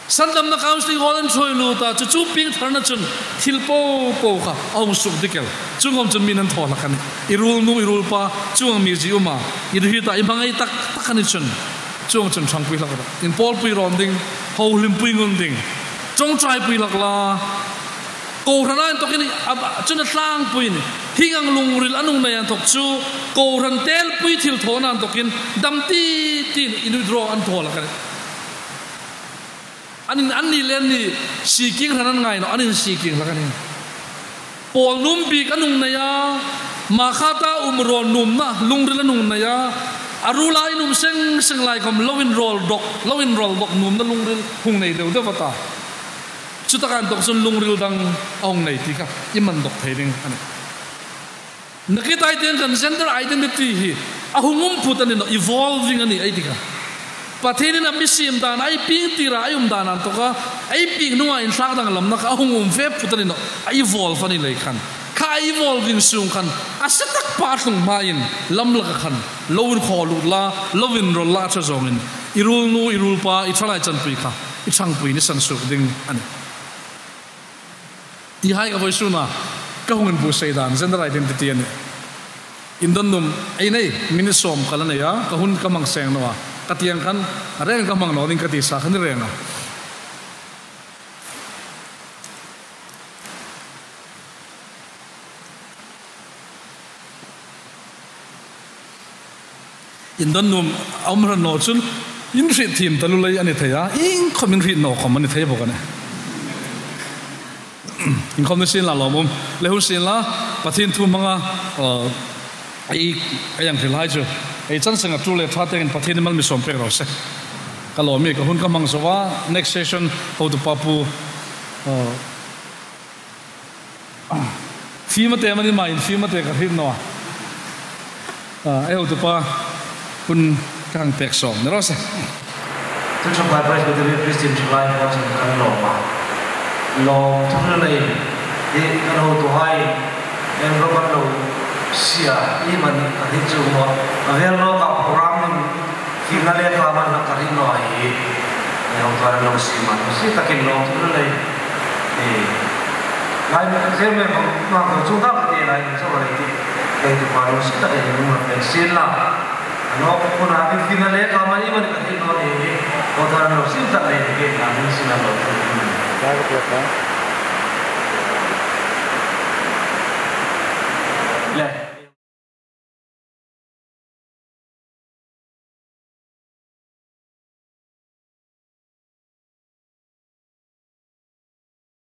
Sandamna counselling hall an ṭhuoi lut a, chu chu pieng tharna chun thil po po kha a hung suk dik el. Chu ngawm chun mi'n an thaw hlak a nih. I ruolnu, i ruolpa, chuong mizie um a, i hriet a, i hmangai tak tak a ni chun, chuong chun ṭhangpui hlak rawh. Inpawlpui rawn ding, hohlimpui ngun ding. Ṭawngṭaipui hlak la. Kohran a inthawkin a, a, chun a tlangpui ni. Hieng ang lungril an hung nei inthawk chu kohran telpui thilthawna inthawkin dam ti ti in withdraw an thaw hlak a nih. An in, an ni le an ni, sie kieng hran an ngai nawh, an insie kieng hlak a nih. Pawl nuom bik an hung nei a, hma khat a um rawn nuomna lungril an hung nei a, a ruola inum seng seng lai khawm lo inrawl dawk, lo inrawl dawk nuomna lungril hung nei deu deu a ta. Chutaka inthawk chun lungril dang a hung nei ti kha i hmang dawk thei ding a nih. Nakie tieng khan gender identity hi a hung um phut a ni nawh, evolving a nih ei ti kha. Pathienin a mi siem dan, ei pieng tira ei um dan inthawka, ei pieng hnunga inthlak danglamna kha a hung um ve phut a ni nawh, a evolve a ni lei khan. Kha a evolving sung khan a se tak pa tlung hmain lam laka khan lo inkhaw lut la, lo inrawl la a ṭha zawngin i ruolnu, i ruolpa, i ṭhalai chanpui kha i ṭhangpui ni sansuok ding a nih. Ti hai ka vawisuna ka hung inbuotsai dan gender identity a nih. Indon nuom ei nei, minute sawm ka la nei a, ka hun ka hmang seng naw a, ka tieng khan a reng ka hmang naw ding ka ti sa khan i reng a. Indon nuom a um hran naw chun in hriet thiem taluo lei a ni thei a, iengkhawm in hriet naw khawm a ni thei bawk a nih. Inkhawm ni sien la lawmum le hun sien la, Pathien thu hmanga, uh, ei, ei ang hril hai chu ei chan senga tul le ṭha tiengin Pathienin mal mi sawm pek raw se. Ka lawm e, ka hun ka hmang zo a, next session hotupa Pu, uh, Fimate mani ma in fimate ka hriet naw a. Ah, ei hotupa hun ka hang pek sawm ni raw se. Chu chu Presbyterian Christian Church lai hmang chun kan lawm a. Lawmthu hrilin, hi kan hotuhai, en ro kan lo sie a, hi man ka hriet chuong naw. A vel nawk a program-in, fielna lekha man ka hriet naw a hi. Ei hotuhai lo sie man, sie takin lawmthu hrilin. Ei, lai, chairman hmang, hmang ko chu dam te lai, so lai ti. Ei tu pa lo sie takin lawm hrilin sie la. Ano, kuna, mi fielna lekha man, ei man ka hriet naw ni. Hotuhai lo sie tak le, ke na, mi sie na lo.